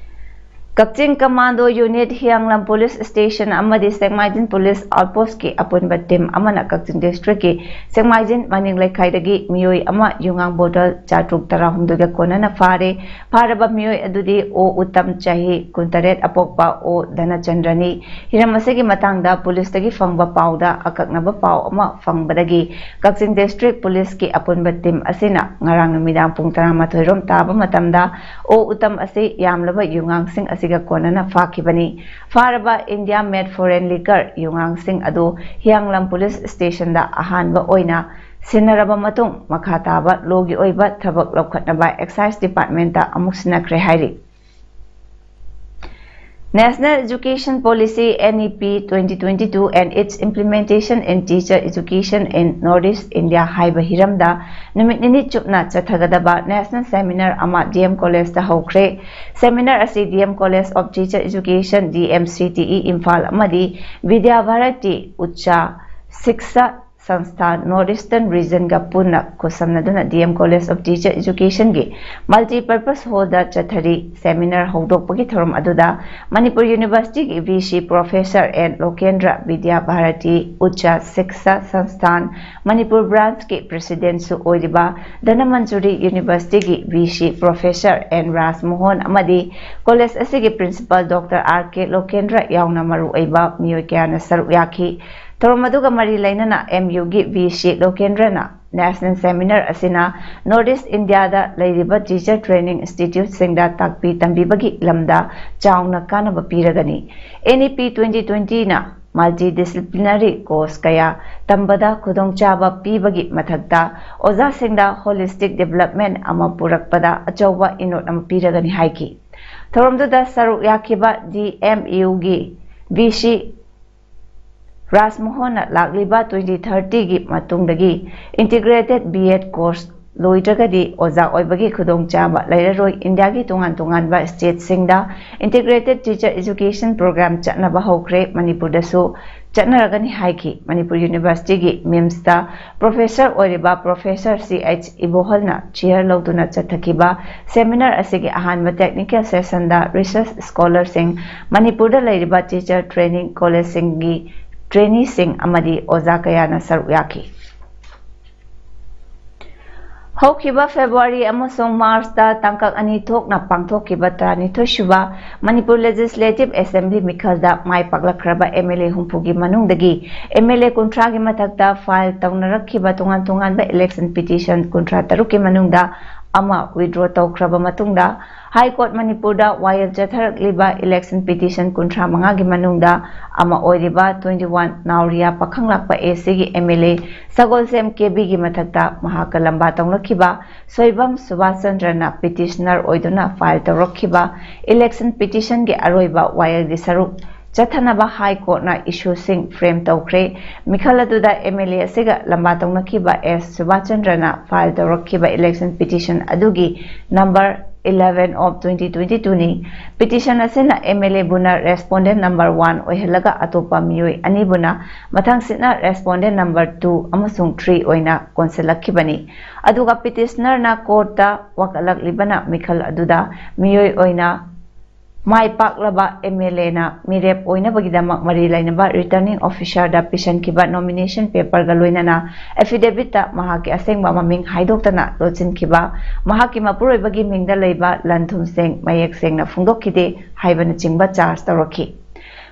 ꯀꯛꯆꯤꯡ Commando Unit, ꯍꯤꯌꯥꯡꯂꯝ Police Station ꯑꯃꯗꯤ ꯁꯦꯛꯃꯥꯏꯖꯤꯟ Police Outpostꯀꯤ ꯑꯄꯨꯟꯕ team ꯑꯃꯅ ꯀꯛꯆꯤꯡ districtꯀꯤ ꯁꯦꯛꯃꯥꯏꯖꯤꯟ ꯃꯅꯤꯡ ꯂꯩꯈꯥꯏꯗꯒꯤ ꯃꯤꯑꯣꯏ ꯑꯃ ꯌꯨꯉꯥꯡ bottle ꯆꯥꯇ꯭ꯔꯨꯛ ꯇꯔꯥꯍꯨꯝꯗꯣꯏꯒ ꯀꯣꯟꯅꯅ ꯐꯥꯔꯦ꯫ ꯐꯥꯔꯕ ꯃꯤꯑꯣꯏ ꯑꯗꯨꯗꯤ ꯑꯣ ꯎꯇꯝ, ꯆꯍꯤ ꯀꯨꯟꯇꯔꯦꯠ, ꯑꯄꯣꯛꯄ ꯑꯣ ꯙꯅꯆꯟꯗ꯭ꯔꯅꯤ꯫ ꯍꯤꯔꯝ ꯑꯁꯤꯒꯤ ꯃꯇꯥꯡꯗ policeꯇꯒꯤ ꯐꯪꯕ ꯄꯥꯎꯗ ꯑꯀꯛꯅꯕ ꯄꯥꯎ ꯑꯃ ꯐꯪꯕꯗꯒꯤ ꯀꯛꯆꯤꯡ district policeꯀꯤ ꯑꯄꯨꯟꯕ team ꯑꯁꯤꯅ ꯉꯔꯥꯡ ꯅꯨꯃꯤꯗꯥꯡ ꯄꯨꯡ ꯇꯔꯥꯃꯥꯊꯣꯏ ꯔꯣꯝ ꯇꯥꯕ ꯃꯇꯝꯗ ꯑꯣ ꯎꯇꯝ ꯑꯁꯤ ꯌꯥꯝꯂꯕ ꯌꯨꯉꯥꯡꯁꯤꯡ ꯑꯁꯤꯒ ꯀꯣꯟꯅꯅ ꯐꯥꯈꯤꯕꯅꯤ꯫ ꯐꯥꯔꯕ India made foreign liquor ꯌꯨꯉꯥꯡꯁꯤꯡ ꯑꯗꯨ ꯍꯤꯌꯥꯡꯂꯝ Police Stationꯗ ꯑꯍꯥꯟꯕ ꯑꯣꯏꯅ ꯁꯤꯟꯅꯔꯕ ꯃꯇꯨꯡ, ꯃꯈꯥ ꯇꯥꯕ lawꯒꯤ ꯑꯣꯏꯕ ꯊꯕꯛ ꯂꯧꯈꯠꯅꯕ Excise Departmentꯇ ꯑꯃꯨꯛ ꯁꯤꯟꯅꯈ꯭ꯔꯦ ꯍꯥꯏꯔꯤ꯫ National Education Policy, NEP, twenty twenty-two and its implementation in teacher education in North East India ꯍꯥꯏꯕ ꯍꯤꯔꯝꯗ ꯅꯨꯃꯤꯠ ꯅꯤꯅꯤ ꯆꯨꯞꯅ ꯆꯠꯊꯒꯗꯕ national seminar ꯑꯃ DM Collegeꯇ ꯍꯧꯈ꯭ꯔꯦ꯫ Seminar ꯑꯁꯤ DM College of Teacher Education, DMCTE, Imphal ꯑꯃꯗꯤ ꯕꯤꯗ꯭ꯌꯥ ꯚꯥꯔꯇꯤ ꯎꯆꯥ ꯁꯤꯛꯁꯥ ꯁꯪꯁꯊꯥꯟ North Eastern Regionꯒ ꯄꯨꯟꯅ ꯈꯨꯠꯁꯝꯅꯗꯨꯅ DM College of Teacher Educationꯒꯤ multipurpose hallꯗ ꯆꯠꯊꯔꯤ꯫ Seminar ꯍꯧꯗꯣꯛꯄꯒꯤ ꯊꯧꯔꯝ ꯑꯗꯨꯗ ꯃꯅꯤꯄꯨꯔ Universityꯒꯤ VC Professor N ꯂꯣꯀꯦꯟꯗ꯭ꯔ, ꯕꯤꯗ꯭ꯌꯥ ꯚꯥꯔꯇꯤ ꯎꯆꯥ ꯁꯤꯛꯁꯥ ꯁꯪꯁꯊꯥꯟ ꯃꯅꯤꯄꯨꯔ branchꯀꯤ presidentꯁꯨ ꯑꯣꯏꯔꯤꯕ ꯙꯅꯃꯟꯖꯨꯔꯤ Universityꯒꯤ VC Professor N ꯔꯥꯖꯃꯣꯍꯟ ꯑꯃꯗꯤ college ꯑꯁꯤꯒꯤ principal Doctor R K ꯂꯣꯀꯦꯟꯗ꯭ꯔ ꯌꯥꯎꯅ ꯃꯔꯨꯑꯣꯏꯕ ꯃꯤꯑꯣꯏ ꯀꯌꯥꯅ ꯁꯔꯨꯛ ꯌꯥꯈꯤ꯫ ꯊꯧꯔꯝ ꯑꯗꯨꯒ ꯃꯔꯤ ꯂꯩꯅꯅ MUꯒꯤ VC ꯂꯣꯀꯦꯟꯗ꯭ꯔꯅ national seminar ꯑꯁꯤꯅ North East Indiaꯗ ꯂꯩꯔꯤꯕ teacher training instituteꯁꯤꯡꯗ ꯇꯥꯛꯄꯤ ꯇꯝꯕꯤꯕꯒꯤ ꯂꯝꯗ ꯆꯥꯎꯅ ꯀꯥꯟꯅꯕ ꯄꯤꯔꯒꯅꯤ꯫ NEP twenty twentyꯅ multidisciplinary course ꯀꯌꯥ ꯇꯝꯕꯗ ꯈꯨꯗꯣꯡꯆꯥꯕ ꯄꯤꯕꯒꯤ ꯃꯊꯛꯇ ꯑꯣꯖꯥꯁꯤꯡꯗ holistic development ꯑꯃ ꯄꯨꯔꯛꯄꯗ ꯑꯆꯧꯕ ꯏꯅꯣꯠ ꯑꯃ ꯄꯤꯔꯒꯅꯤ ꯍꯥꯏꯈꯤ꯫ ꯊꯧꯔꯝꯗꯨꯗ ꯁꯔꯨꯛ ꯌꯥꯈꯤꯕ DMUꯒꯤ VC ꯔꯥꯖꯃꯣꯍꯟꯅ ꯂꯥꯛꯂꯤꯕ twenty thirtyꯒꯤ ꯃꯇꯨꯡꯗꯒꯤ integrated B.Ed course ꯂꯣꯏꯗ꯭ꯔꯒꯗꯤ ꯑꯣꯖꯥ ꯑꯣꯏꯕꯒꯤ ꯈꯨꯗꯣꯡꯆꯥꯕ ꯂꯩꯔꯔꯣꯏ꯫ ꯏꯟꯗꯤꯌꯥꯒꯤ ꯇꯣꯉꯥꯟ ꯇꯣꯉꯥꯟꯕ stateꯁꯤꯡꯗ integrated teacher education program ꯆꯠꯅꯕ ꯍꯧꯈ꯭ꯔꯦ꯫ ꯃꯅꯤꯄꯨꯔꯗꯁꯨ ꯆꯠꯅꯔꯒꯅꯤ ꯍꯥꯏꯈꯤ꯫ ꯃꯅꯤꯄꯨꯔ ꯌꯨꯅꯤꯚꯔꯁꯤꯇꯤꯒꯤ ꯃꯤꯝꯁꯇ ꯄ꯭ꯔꯣꯐꯦꯁꯔ ꯑꯣꯏꯔꯤꯕ ꯄ꯭ꯔꯣꯐꯦꯁꯔ ꯁꯤ ꯑꯩꯆ ꯏꯕꯣꯍꯜꯅ ꯆꯤꯌꯔ ꯂꯧꯗꯨꯅ ꯆꯠꯊꯈꯤꯕ ꯁꯦꯃꯤꯅꯥꯔ ꯑꯁꯤꯒꯤ ꯑꯍꯥꯟꯕ ꯇꯦꯛꯅꯤꯀꯦꯜ ꯁꯦꯁꯟꯗ ꯔꯤꯁꯔꯁ ꯁ꯭ꯀꯣꯂꯔꯁꯤꯡ, ꯃꯅꯤꯄꯨꯔꯗ ꯂꯩꯔꯤꯕ ꯇꯤꯆꯔ ꯇ꯭ꯔꯦꯅꯤꯡ ꯀꯣꯂꯦꯖꯁꯤꯡꯒꯤ ꯇ꯭ꯔꯦꯅꯤꯁꯤꯡ ꯑꯃꯗꯤ ꯑꯣꯖꯥ ꯀꯌꯥꯅ ꯁꯔꯨꯛ ꯌꯥꯈꯤ꯫ ꯍꯧꯈꯤꯕ ꯐꯦꯕ꯭ꯔꯨꯋꯥꯔꯤ ꯑꯃꯁꯨꯡ ꯃꯥꯔꯆꯇ ꯇꯥꯡꯀꯛ ꯑꯅꯤ ꯊꯣꯛꯅ ꯄꯥꯡꯊꯣꯛꯈꯤꯕ ꯇꯔꯥꯅꯤꯊꯣꯏ ꯁꯨꯕ ꯃꯅꯤꯄꯨꯔ ꯂꯦꯖꯤꯁꯂꯦꯇꯤꯚ ꯑꯦꯁꯦꯝꯕ꯭ꯂꯤ ꯃꯤꯈꯜꯗ ꯃꯥꯏ ꯄꯥꯛꯂꯛꯈ꯭ꯔꯕ ꯑꯦꯝ ꯑꯦꯜ ꯑꯦ ꯍꯨꯝꯐꯨꯒꯤ ꯃꯅꯨꯡꯗꯒꯤ ꯑꯦꯝ ꯑꯦꯜ ꯑꯦ ꯀꯨꯟꯊ꯭ꯔꯥꯒꯤ ꯃꯊꯛꯇ ꯐꯥꯏꯜ ꯇꯧꯅꯔꯛꯈꯤꯕ ꯇꯣꯉꯥꯟ ꯇꯣꯉꯥꯟꯕ ꯏꯂꯦꯛꯁꯟ ꯄꯤꯇꯤꯁꯟ ꯀꯨꯟꯊ꯭ꯔꯥ ꯇꯔꯨꯛꯀꯤ ꯃꯅꯨꯡꯗ ꯑꯃ ꯋꯤꯗ꯭ꯔꯣ ꯇꯧꯈ꯭ꯔꯕ ꯃꯇꯨꯡꯗ, ꯍꯥꯏ ꯀꯣꯔꯠ ꯃꯅꯤꯄꯨꯔꯗ ꯋꯥꯌꯦꯜ ꯆꯠꯊꯔꯛꯂꯤꯕ ꯏꯂꯦꯛꯁꯟ ꯄꯤꯇꯤꯁꯟ ꯀꯨꯟꯊ꯭ꯔꯥ ꯃꯉꯥꯒꯤ ꯃꯅꯨꯡꯗ ꯑꯃ ꯑꯣꯏꯔꯤꯕ ꯇ꯭ꯋꯦꯟꯇꯤ ꯋꯥꯟ ꯅꯥꯎꯔꯤꯌꯥ ꯄꯥꯈꯪꯂꯥꯛꯄ ꯑꯦ ꯁꯤꯒꯤ ꯑꯦꯝ ꯑꯦꯜ ꯑꯦ ꯁꯒꯣꯜꯁꯦꯝ ꯀꯦ ꯕꯤꯒꯤ ꯃꯊꯛꯇ ꯃꯍꯥꯛꯀ ꯂꯝꯕꯥ ꯇꯧꯅꯈꯤꯕ ꯁꯣꯏꯕꯝ ꯁꯨꯕꯥꯁ ꯆꯟꯗ꯭ꯔꯅ ꯄꯤꯇꯤꯁꯅꯔ ꯑꯣꯏꯗꯨꯅ ꯐꯥꯏꯜ ꯇꯧꯔꯛꯈꯤꯕ ꯏꯂꯦꯛꯁꯟ ꯄꯤꯇꯤꯁꯟꯒꯤ ꯑꯔꯣꯏꯕ ꯋꯥꯌꯦꯜꯒꯤ ꯁꯔꯨꯛ ꯆꯠꯊꯅꯕ ꯍꯥꯏ ꯀꯣꯔꯠꯅ ꯏꯁꯨꯁꯤꯡ ꯐ꯭ꯔꯦꯝ ꯇꯧꯈ꯭ꯔꯦ꯫ ꯃꯤꯈꯜ ꯑꯗꯨꯗ ꯑꯦꯝ ꯑꯦꯜ ꯑꯦ ꯑꯁꯤꯒ ꯂꯝꯕꯥ ꯇꯧꯅꯈꯤꯕ ꯑꯦꯁ ꯁꯨꯕꯥꯁ ꯆꯟꯗ꯭ꯔꯅ ꯐꯥꯏꯜ ꯇꯧꯔꯛꯈꯤꯕ ꯏꯂꯦꯛꯁꯟ ꯄꯤꯇꯤꯁꯟ ꯑꯗꯨꯒꯤ number eleven of twenty twenty-two ꯅꯤ꯫ ꯄꯤꯇꯤꯁꯟ ꯑꯁꯤꯅ ꯑꯦꯝ ꯑꯦꯜ ꯑꯦꯕꯨꯅ ꯔꯦꯁꯄꯣꯟꯗꯦꯟ ꯅꯝꯕꯔ ꯋꯥꯟ ꯑꯣꯏꯍꯜꯂꯒ ꯑꯇꯣꯞꯄ ꯃꯤꯑꯣꯏ ꯑꯅꯤꯕꯨꯅ ꯃꯊꯪꯁꯤꯠꯅ ꯔꯦꯁꯄꯣꯟꯗꯦꯟ ꯅꯝꯕꯔ ꯇꯨ ꯑꯃꯁꯨꯡ ꯊ꯭ꯔꯤ ꯑꯣꯏꯅ ꯀꯣꯟꯁꯤꯜꯂꯛꯈꯤꯕꯅꯤ꯫ ꯑꯗꯨꯒ ꯄꯤꯇꯤꯁꯅꯔꯅ ꯀꯣꯔꯠꯇ ꯋꯥꯀꯠꯂꯛꯂꯤꯕꯅ ꯃꯤꯈꯜ ꯑꯗꯨꯗ ꯃꯤꯑꯣꯏ ꯑꯣꯏꯅ ꯃꯥꯏ ꯄꯥꯛꯂꯕ ꯑꯦꯝ ꯑꯦꯜ ꯑꯦꯅ ꯃꯤꯔꯦꯞ ꯑꯣꯏꯅꯕꯒꯤꯗꯃꯛ ꯃꯔꯤ ꯂꯩꯅꯕ ꯔꯤꯇꯔꯅꯤꯡ ꯑꯣꯐꯤꯁꯥꯔꯗ ꯄꯤꯁꯤꯟꯈꯤꯕ ꯅꯣꯃꯤꯅꯦꯁꯟ ꯄꯦꯄꯔꯒ ꯂꯣꯏꯅꯅ ꯑꯦꯐꯤꯗꯦꯕꯤꯠꯇ ꯃꯍꯥꯛꯀꯤ ꯑꯁꯦꯡꯕ ꯃꯃꯤꯡ ꯍꯥꯏꯗꯣꯛꯇꯅ ꯂꯣꯠꯁꯤꯟꯈꯤꯕ, ꯃꯍꯥꯛꯀꯤ ꯃꯄꯨꯔꯣꯏꯕꯒꯤ ꯃꯤꯡꯗ ꯂꯩꯕ ꯂꯟ ꯊꯨꯝꯁꯤꯡ ꯃꯌꯦꯛ ꯁꯦꯡꯅ ꯐꯣꯡꯗꯣꯛꯈꯤꯗꯦ ꯍꯥꯏꯕꯅꯆꯤꯡꯕ ꯆꯥꯔꯖ ꯇꯧꯔꯛꯈꯤ꯫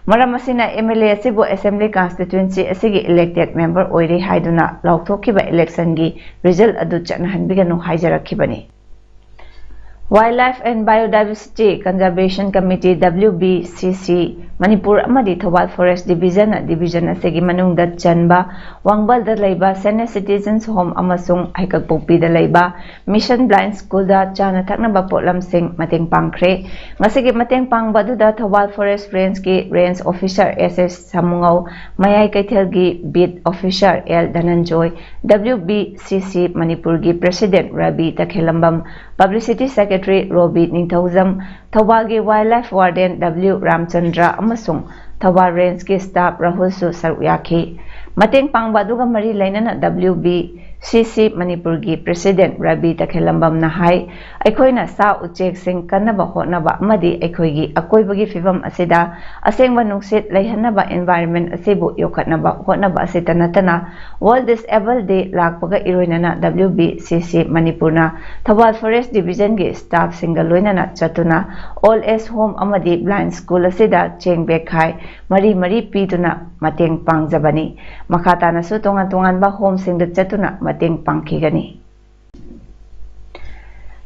ꯃꯔꯝ ꯑꯁꯤꯅ ꯑꯦꯝ ꯑꯦꯜ ꯑꯦ ꯑꯁꯤꯕꯨ ꯑꯦꯁꯦꯝꯕ꯭ꯂꯤ ꯀꯟꯁꯇꯤꯇ꯭ꯋꯦꯟꯁꯤ ꯑꯁꯤꯒꯤ ꯏꯂꯦꯛꯇꯦꯗ ꯃꯦꯝꯕꯔ ꯑꯣꯏꯔꯦ ꯍꯥꯏꯗꯨꯅ ꯂꯥꯎꯊꯣꯛꯈꯤꯕ ꯏꯂꯦꯛꯁꯟꯒꯤ ꯔꯤꯖꯜ ꯑꯗꯨ ꯆꯠꯅꯍꯟꯕꯤꯒꯅꯨ ꯍꯥꯏꯖꯔꯛꯈꯤꯕꯅꯤ꯫ Wildlife and Biodiversity Conservation Committee, W B C C, Manipur ꯑꯃꯗꯤ ꯊꯧꯕꯥꯜ ꯐꯣꯔꯦꯁ ꯗꯤꯕꯤꯖꯟꯅ ꯗꯤꯕꯤꯖꯟ ꯑꯁꯤꯒꯤ ꯃꯅꯨꯡꯗ ꯆꯟꯕ ꯋꯥꯡꯕꯜꯗ ꯂꯩꯕ Senior Citizens Home ꯑꯃꯁꯨꯡ ꯍꯩꯀꯛꯄꯣꯛꯄꯤꯗ ꯂꯩꯕ Mission Blind Schoolꯗ ꯆꯥꯅ ꯊꯛꯅꯕ ꯄꯣꯠꯂꯝꯁꯤꯡ ꯃꯇꯦꯡ ꯄꯥꯡꯈ꯭ꯔꯦ꯫ ꯃꯁꯤꯒꯤ ꯃꯇꯦꯡ ꯄꯥꯡꯕ ꯑꯗꯨꯗ ꯊꯧꯕꯥꯜ ꯐꯣꯔꯦꯁ ꯔꯦꯟꯖꯀꯤ range officer S S Samungou, ꯃꯌꯥꯏ ꯀꯩꯊꯦꯜꯒꯤ beat officer L Dhananjoy, W B C C ꯃꯅꯤꯄꯨꯔꯒꯤ president Rabi Takhellambam, publicity secretary Robi Ningthoujam, ꯊꯧꯕꯥꯜꯒꯤ wildlife warden W Ramchandra ꯑꯃꯁꯨꯡ ꯊꯧꯕꯥꯜ ꯔꯦꯟꯖꯀꯤ ꯁ꯭ꯇꯥꯐ ꯔꯥꯍꯨꯜꯁꯨ ꯁꯔꯨꯛ ꯌꯥꯈꯤ꯫ ꯃꯇꯦꯡ ꯄꯥꯡꯕ ꯑꯗꯨꯒ ꯃꯔꯤ ꯂꯩꯅꯅ W B C C ꯃꯅꯤꯄꯨꯔꯒꯤ ꯄ꯭ꯔꯦꯁꯤꯗꯦꯟꯠ ꯔꯕꯤ ꯇꯈꯦꯜꯂꯝꯕꯝꯅ ꯍꯥꯏ, ꯑꯩꯈꯣꯏꯅ ꯁꯥ ꯎꯆꯦꯛꯁꯤꯡ ꯀꯟꯅꯕ ꯍꯣꯠꯅꯕ ꯑꯃꯗꯤ ꯑꯩꯈꯣꯏꯒꯤ ꯑꯀꯣꯏꯕꯒꯤ ꯐꯤꯕꯝ ꯑꯁꯤꯗ ꯑꯁꯦꯡꯕ ꯅꯨꯡꯁꯤꯠ ꯂꯩꯍꯟꯅꯕ, environment ꯑꯁꯤꯕꯨ ꯌꯣꯛꯈꯠꯅꯕ ꯍꯣꯠꯅꯕ ꯑꯁꯤꯇ ꯅꯠꯇꯅ, World Disable Day ꯂꯥꯛꯄꯒ ꯏꯔꯣꯏꯅꯅ W B C C ꯃꯅꯤꯄꯨꯔꯅ ꯊꯧꯕꯥꯜ ꯐꯣꯔꯦꯁ ꯗꯤꯕꯤꯖꯟꯒꯤ ꯁ꯭ꯇꯥꯐꯁꯤꯡꯒ ꯂꯣꯏꯅꯅ ꯆꯠꯇꯨꯅ Old Age Home ꯑꯃꯗꯤ Blind School ꯑꯁꯤꯗ ꯆꯦꯡ ꯕꯦꯛꯈꯥꯏ ꯃꯔꯤ ꯃꯔꯤ ꯄꯤꯗꯨꯅ ꯃꯇꯦꯡ ꯄꯥꯡꯖꯕꯅꯤ꯫ ꯃꯈꯥ ꯇꯥꯅꯁꯨ ꯇꯣꯉꯥꯟ ꯇꯣꯉꯥꯟꯕ ꯍꯣꯝꯁꯤꯡꯗ ꯆꯠꯇꯨꯅ ꯃꯇꯦꯡ ꯄꯥꯡꯈꯤꯒꯅꯤ꯫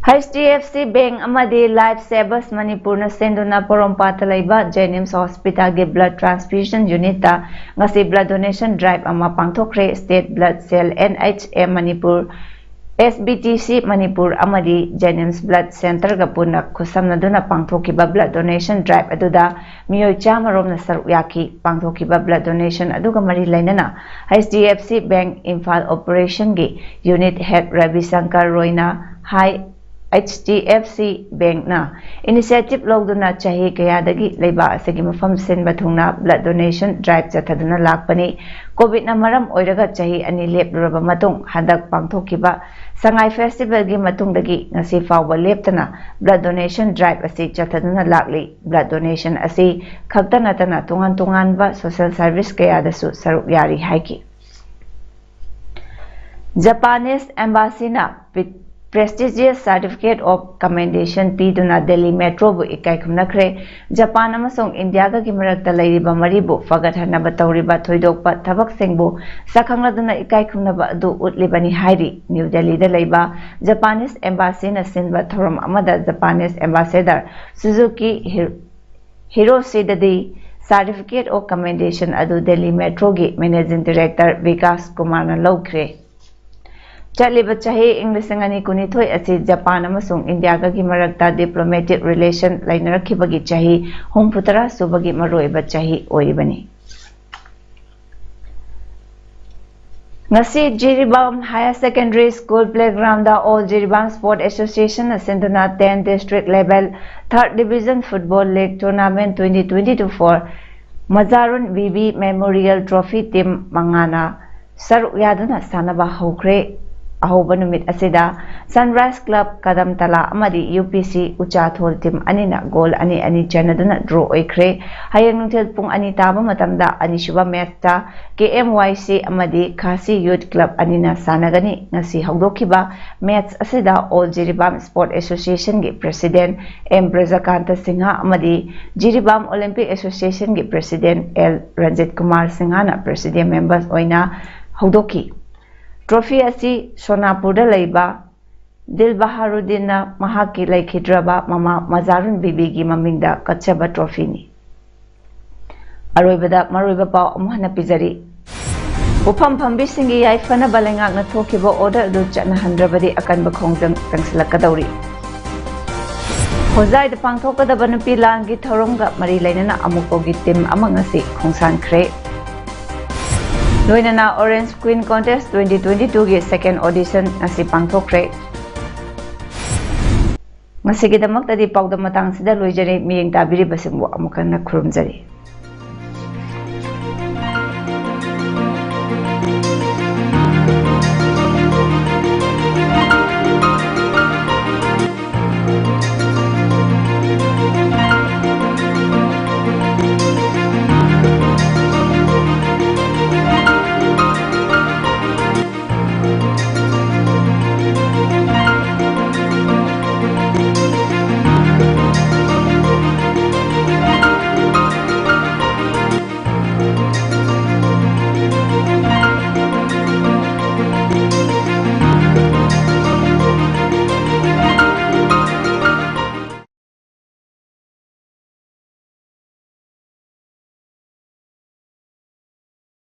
H D F C Bank ꯑꯃꯗꯤ Life Savers ꯃꯅꯤꯄꯨꯔꯅ ꯁꯤꯟꯗꯨꯅ ꯄꯣꯔꯣꯝꯄꯥꯠꯇ ꯂꯩꯕ JNIMS Hospitalꯒꯤ Blood Transfusion Unitꯇ ꯉꯁꯤ Blood Donation Drive ꯑꯃ ꯄꯥꯡꯊꯣꯛꯈ꯭ꯔꯦ꯫ State Blood Cell, N H M Manipur, S B T C Manipur ꯑꯃꯗꯤ JNIMS Blood Centreꯒ ꯄꯨꯟꯅ ꯈꯨꯠꯁꯝꯅꯗꯨꯅ ꯄꯥꯡꯊꯣꯛꯈꯤꯕ Blood Donation Drive ꯑꯗꯨꯗ ꯃꯤꯑꯣꯏ ꯆꯥꯝꯃꯔꯣꯝꯅ ꯁꯔꯨꯛ ꯌꯥꯈꯤ꯫ ꯄꯥꯡꯊꯣꯛꯈꯤꯕ Blood Donation ꯑꯗꯨꯒ ꯃꯔꯤ ꯂꯩꯅꯅ H D F C Bank Imphal Operationꯒꯤ Unit Head Ravi Shankar ꯔꯣꯏꯅ ꯍꯥꯏ, H D F C Bankꯅ initiative ꯂꯧꯗꯨꯅ ꯆꯍꯤ ꯀꯌꯥꯗꯒꯤ ꯂꯩꯕꯥꯛ ꯑꯁꯤꯒꯤ ꯃꯐꯝ ꯁꯤꯟꯕ ꯊꯨꯡꯅ Blood Donation Drive ꯆꯠꯊꯗꯨꯅ ꯂꯥꯛꯄꯅꯤ꯫ Covidꯅ ꯃꯔꯝ ꯑꯣꯏꯔꯒ ꯆꯍꯤ ꯑꯅꯤ ꯂꯦꯞꯂꯨꯔꯕ ꯃꯇꯨꯡ ꯍꯟꯗꯛ ꯄꯥꯡꯊꯣꯛꯈꯤꯕ ꯁꯉꯥꯏ Festivalꯒꯤ ꯃꯇꯨꯡꯗꯒꯤ ꯉꯁꯤ ꯐꯥꯎꯕ ꯂꯦꯞꯇꯅ Blood Donation Drive ꯑꯁꯤ ꯆꯠꯊꯗꯨꯅ ꯂꯥꯛꯂꯤ꯫ Blood Donation ꯑꯁꯤ ꯈꯛꯇ ꯅꯠꯇꯅ ꯇꯣꯉꯥꯟ ꯇꯣꯉꯥꯟꯕ social service ꯀꯌꯥꯗꯁꯨ ꯁꯔꯨꯛ ꯌꯥꯔꯤ ꯍꯥꯏꯈꯤ꯫ Japanese Embassyꯅ prestigious Certificate of Commendation ꯄꯤꯗꯨꯅ ꯗꯦꯜꯂꯤ Metroꯕꯨ ꯏꯀꯥꯏ ꯈꯨꯝꯅꯈ꯭ꯔꯦ꯫ ꯖꯄꯥꯟ ꯑꯃꯁꯨꯡ ꯏꯟꯗꯤꯌꯥꯒꯒꯤ ꯃꯔꯛꯇ ꯂꯩꯔꯤꯕ ꯃꯔꯤꯕꯨ ꯐꯒꯠꯍꯟꯅꯕ ꯇꯧꯔꯤꯕ ꯊꯣꯏꯗꯣꯛꯄ ꯊꯕꯛꯁꯤꯡꯕꯨ ꯁꯛꯈꯪꯂꯗꯨꯅ ꯏꯀꯥꯏ ꯈꯨꯝꯅꯕ ꯑꯗꯨ ꯎꯠꯂꯤꯕꯅꯤ ꯍꯥꯏꯔꯤ꯫ ꯅ꯭ꯌꯨ ꯗꯦꯜꯂꯤꯗ ꯂꯩꯕ Japanese Embassyꯅ ꯁꯤꯟꯕ ꯊꯧꯔꯝ ꯑꯃꯗ Japanese Ambassador Suzuki Hir-, Hiroshiꯗꯗꯤ Certificate of Commendation ꯑꯗꯨ ꯗꯦꯜꯂꯤ Metroꯒꯤ Managing Director ꯕꯤꯀꯥꯁ ꯀꯨꯃꯥꯔꯅ ꯂꯧꯈ꯭ꯔꯦ꯫ ꯆꯠꯂꯤꯕ ꯆꯍꯤ ꯏꯪ ꯂꯤꯁꯤꯡ ꯑꯅꯤ ꯀꯨꯟꯅꯤꯊꯣꯏ ꯑꯁꯤ ꯖꯄꯥꯟ ꯑꯃꯁꯨꯡ ꯏꯟꯗꯤꯌꯥꯒꯒꯤ ꯃꯔꯛꯇ diplomatic relation ꯂꯩꯅꯔꯛꯈꯤꯕꯒꯤ ꯆꯍꯤ ꯍꯨꯝꯐꯨꯇꯔꯥ ꯁꯨꯕꯒꯤ ꯃꯔꯨꯑꯣꯏꯕ ꯆꯍꯤ ꯑꯣꯏꯔꯤꯕꯅꯤ꯫ ꯉꯁꯤ Jiribam Higher Secondary School playgroundꯗ All Jiribam Sport Associationꯅ ꯁꯤꯟꯗꯨꯅ ten district level third division football league tournament twenty twenty-two for Majarun Bibi memorial trophy team ꯃꯉꯥꯅ ꯁꯔꯨꯛ ꯌꯥꯗꯨꯅ ꯁꯥꯟꯅꯕ ꯍꯧꯈ꯭ꯔꯦ꯫ ꯑꯍꯧꯕ ꯅꯨꯃꯤꯠ ꯑꯁꯤꯗ ꯁꯟꯔꯥꯏꯖ ꯀ꯭ꯂꯕ ꯀꯗꯝꯇꯂꯥ ꯑꯃꯗꯤ ꯌꯨ ꯄꯤ ꯁꯤ ꯎꯆꯥꯊꯣꯜ ꯇꯤꯝ ꯑꯅꯤꯅ ꯒꯣꯜ ꯑꯅꯤ ꯑꯅꯤ ꯆꯟꯅꯗꯨꯅ ꯗ꯭ꯔꯣ ꯑꯣꯏꯈ꯭ꯔꯦ꯫ ꯍꯌꯦꯡ ꯅꯨꯡꯊꯤꯜ ꯄꯨꯡ ꯑꯅꯤ ꯇꯥꯕ ꯃꯇꯝꯗ ꯑꯅꯤꯁꯨꯕ ꯃꯦꯠꯆꯇ ꯀꯦ ꯑꯦꯝ ꯋꯥꯏ ꯁꯤ ꯑꯃꯗꯤ ꯈꯥꯁꯤ ꯌꯨꯠ ꯀ꯭ꯂꯕ ꯑꯅꯤꯅ ꯁꯥꯟꯅꯒꯅꯤ꯫ ꯉꯁꯤ ꯍꯧꯗꯣꯛꯈꯤꯕ ꯃꯦꯠꯆ ꯑꯁꯤꯗ ꯑꯣꯜ ꯖꯤꯔꯤꯕꯥꯝ ꯁ꯭ꯄꯣꯔꯠ ꯑꯦꯁꯣꯁꯤꯌꯦꯁꯟꯒꯤ ꯄ꯭ꯔꯦꯁꯤꯗꯦꯟꯠ ꯑꯦꯝ ꯕ꯭ꯔꯖꯀꯥꯟꯇ ꯁꯤꯡꯍ ꯑꯃꯗꯤ ꯖꯤꯔꯤꯕꯥꯝ ꯑꯣꯂꯤꯝꯄꯤꯛ ꯑꯦꯁꯣꯁꯤꯌꯦꯁꯟꯒꯤ ꯄ꯭ꯔꯦꯁꯤꯗꯦꯟꯠ ꯑꯦꯜ ꯔꯟꯖꯤꯠ ꯀꯨꯃꯥꯔ ꯁꯤꯡꯍꯅ ꯄ꯭ꯔꯦꯁꯤꯗꯦꯟꯠ ꯃꯦꯝꯕꯔ ꯑꯣꯏꯅ ꯍꯧꯗꯣꯛꯈꯤ꯫ ꯇ꯭ꯔꯣꯐꯤ ꯑꯁꯤ ꯁꯣꯅꯥꯄꯨꯔꯗ ꯂꯩꯕ ꯗꯤꯜ ꯕꯍꯥꯔꯨꯗꯤꯟꯅ ꯃꯍꯥꯛꯀꯤ ꯂꯩꯈꯤꯗ꯭ꯔꯕ ꯃꯃꯥ ꯃꯖꯥꯔꯨꯟ ꯕꯤꯕꯤꯒꯤ ꯃꯃꯤꯡꯗ ꯀꯠꯆꯕ ꯇ꯭ꯔꯣꯐꯤꯅꯤ꯫ ꯑꯔꯣꯏꯕꯗ ꯃꯔꯨꯑꯣꯏꯕ ꯄꯥꯎ ꯑꯃꯨꯛ ꯍꯟꯅ ꯄꯤꯖꯔꯤ꯫ ꯄꯣꯠꯐꯝ ꯐꯝꯕꯤꯁꯤꯡꯒꯤ ꯌꯥꯏꯐꯅꯕ ꯂꯩꯉꯥꯛꯅ ꯊꯣꯛꯈꯤꯕ ꯑꯣꯔꯗꯔ ꯑꯗꯨ ꯆꯠꯅꯍꯟꯗ꯭ꯔꯕꯗꯤ ꯑꯀꯟꯕ ꯈꯣꯡꯖꯪ ꯆꯪꯁꯤꯜꯂꯛꯀꯗꯧꯔꯤ꯫ ꯍꯣꯖꯥꯏꯗ ꯄꯥꯡꯊꯣꯛꯀꯗꯕ ꯅꯨꯄꯤ ꯂꯥꯟꯒꯤ ꯊꯧꯔꯝꯒ ꯃꯔꯤ ꯂꯩꯅꯅ ꯑꯃꯨꯛꯄꯥꯎꯒꯤ ꯇꯤꯝ ꯑꯃ ꯉꯁꯤ ꯈꯣꯡꯁꯥꯟꯈ꯭ꯔꯦ꯫ ꯂꯣꯏꯅꯅ Orange Queen Contest twenty twenty twoꯒꯤ second audition ꯉꯁꯤ ꯄꯥꯡꯊꯣꯛꯈ꯭ꯔꯦ꯫ ꯉꯁꯤꯒꯤꯗꯃꯛꯇꯗꯤ ꯄꯥꯎꯗꯝ ꯃꯇꯥꯡꯁꯤꯗ ꯂꯣꯏꯖꯔꯦ꯫ ꯃꯤꯠꯌꯦꯡ ꯇꯥꯕꯤꯔꯤꯕꯁꯤꯡꯕꯨ ꯑꯃꯨꯛ ꯍꯟꯅ ꯈꯨꯔꯨꯝꯖꯔꯤ꯫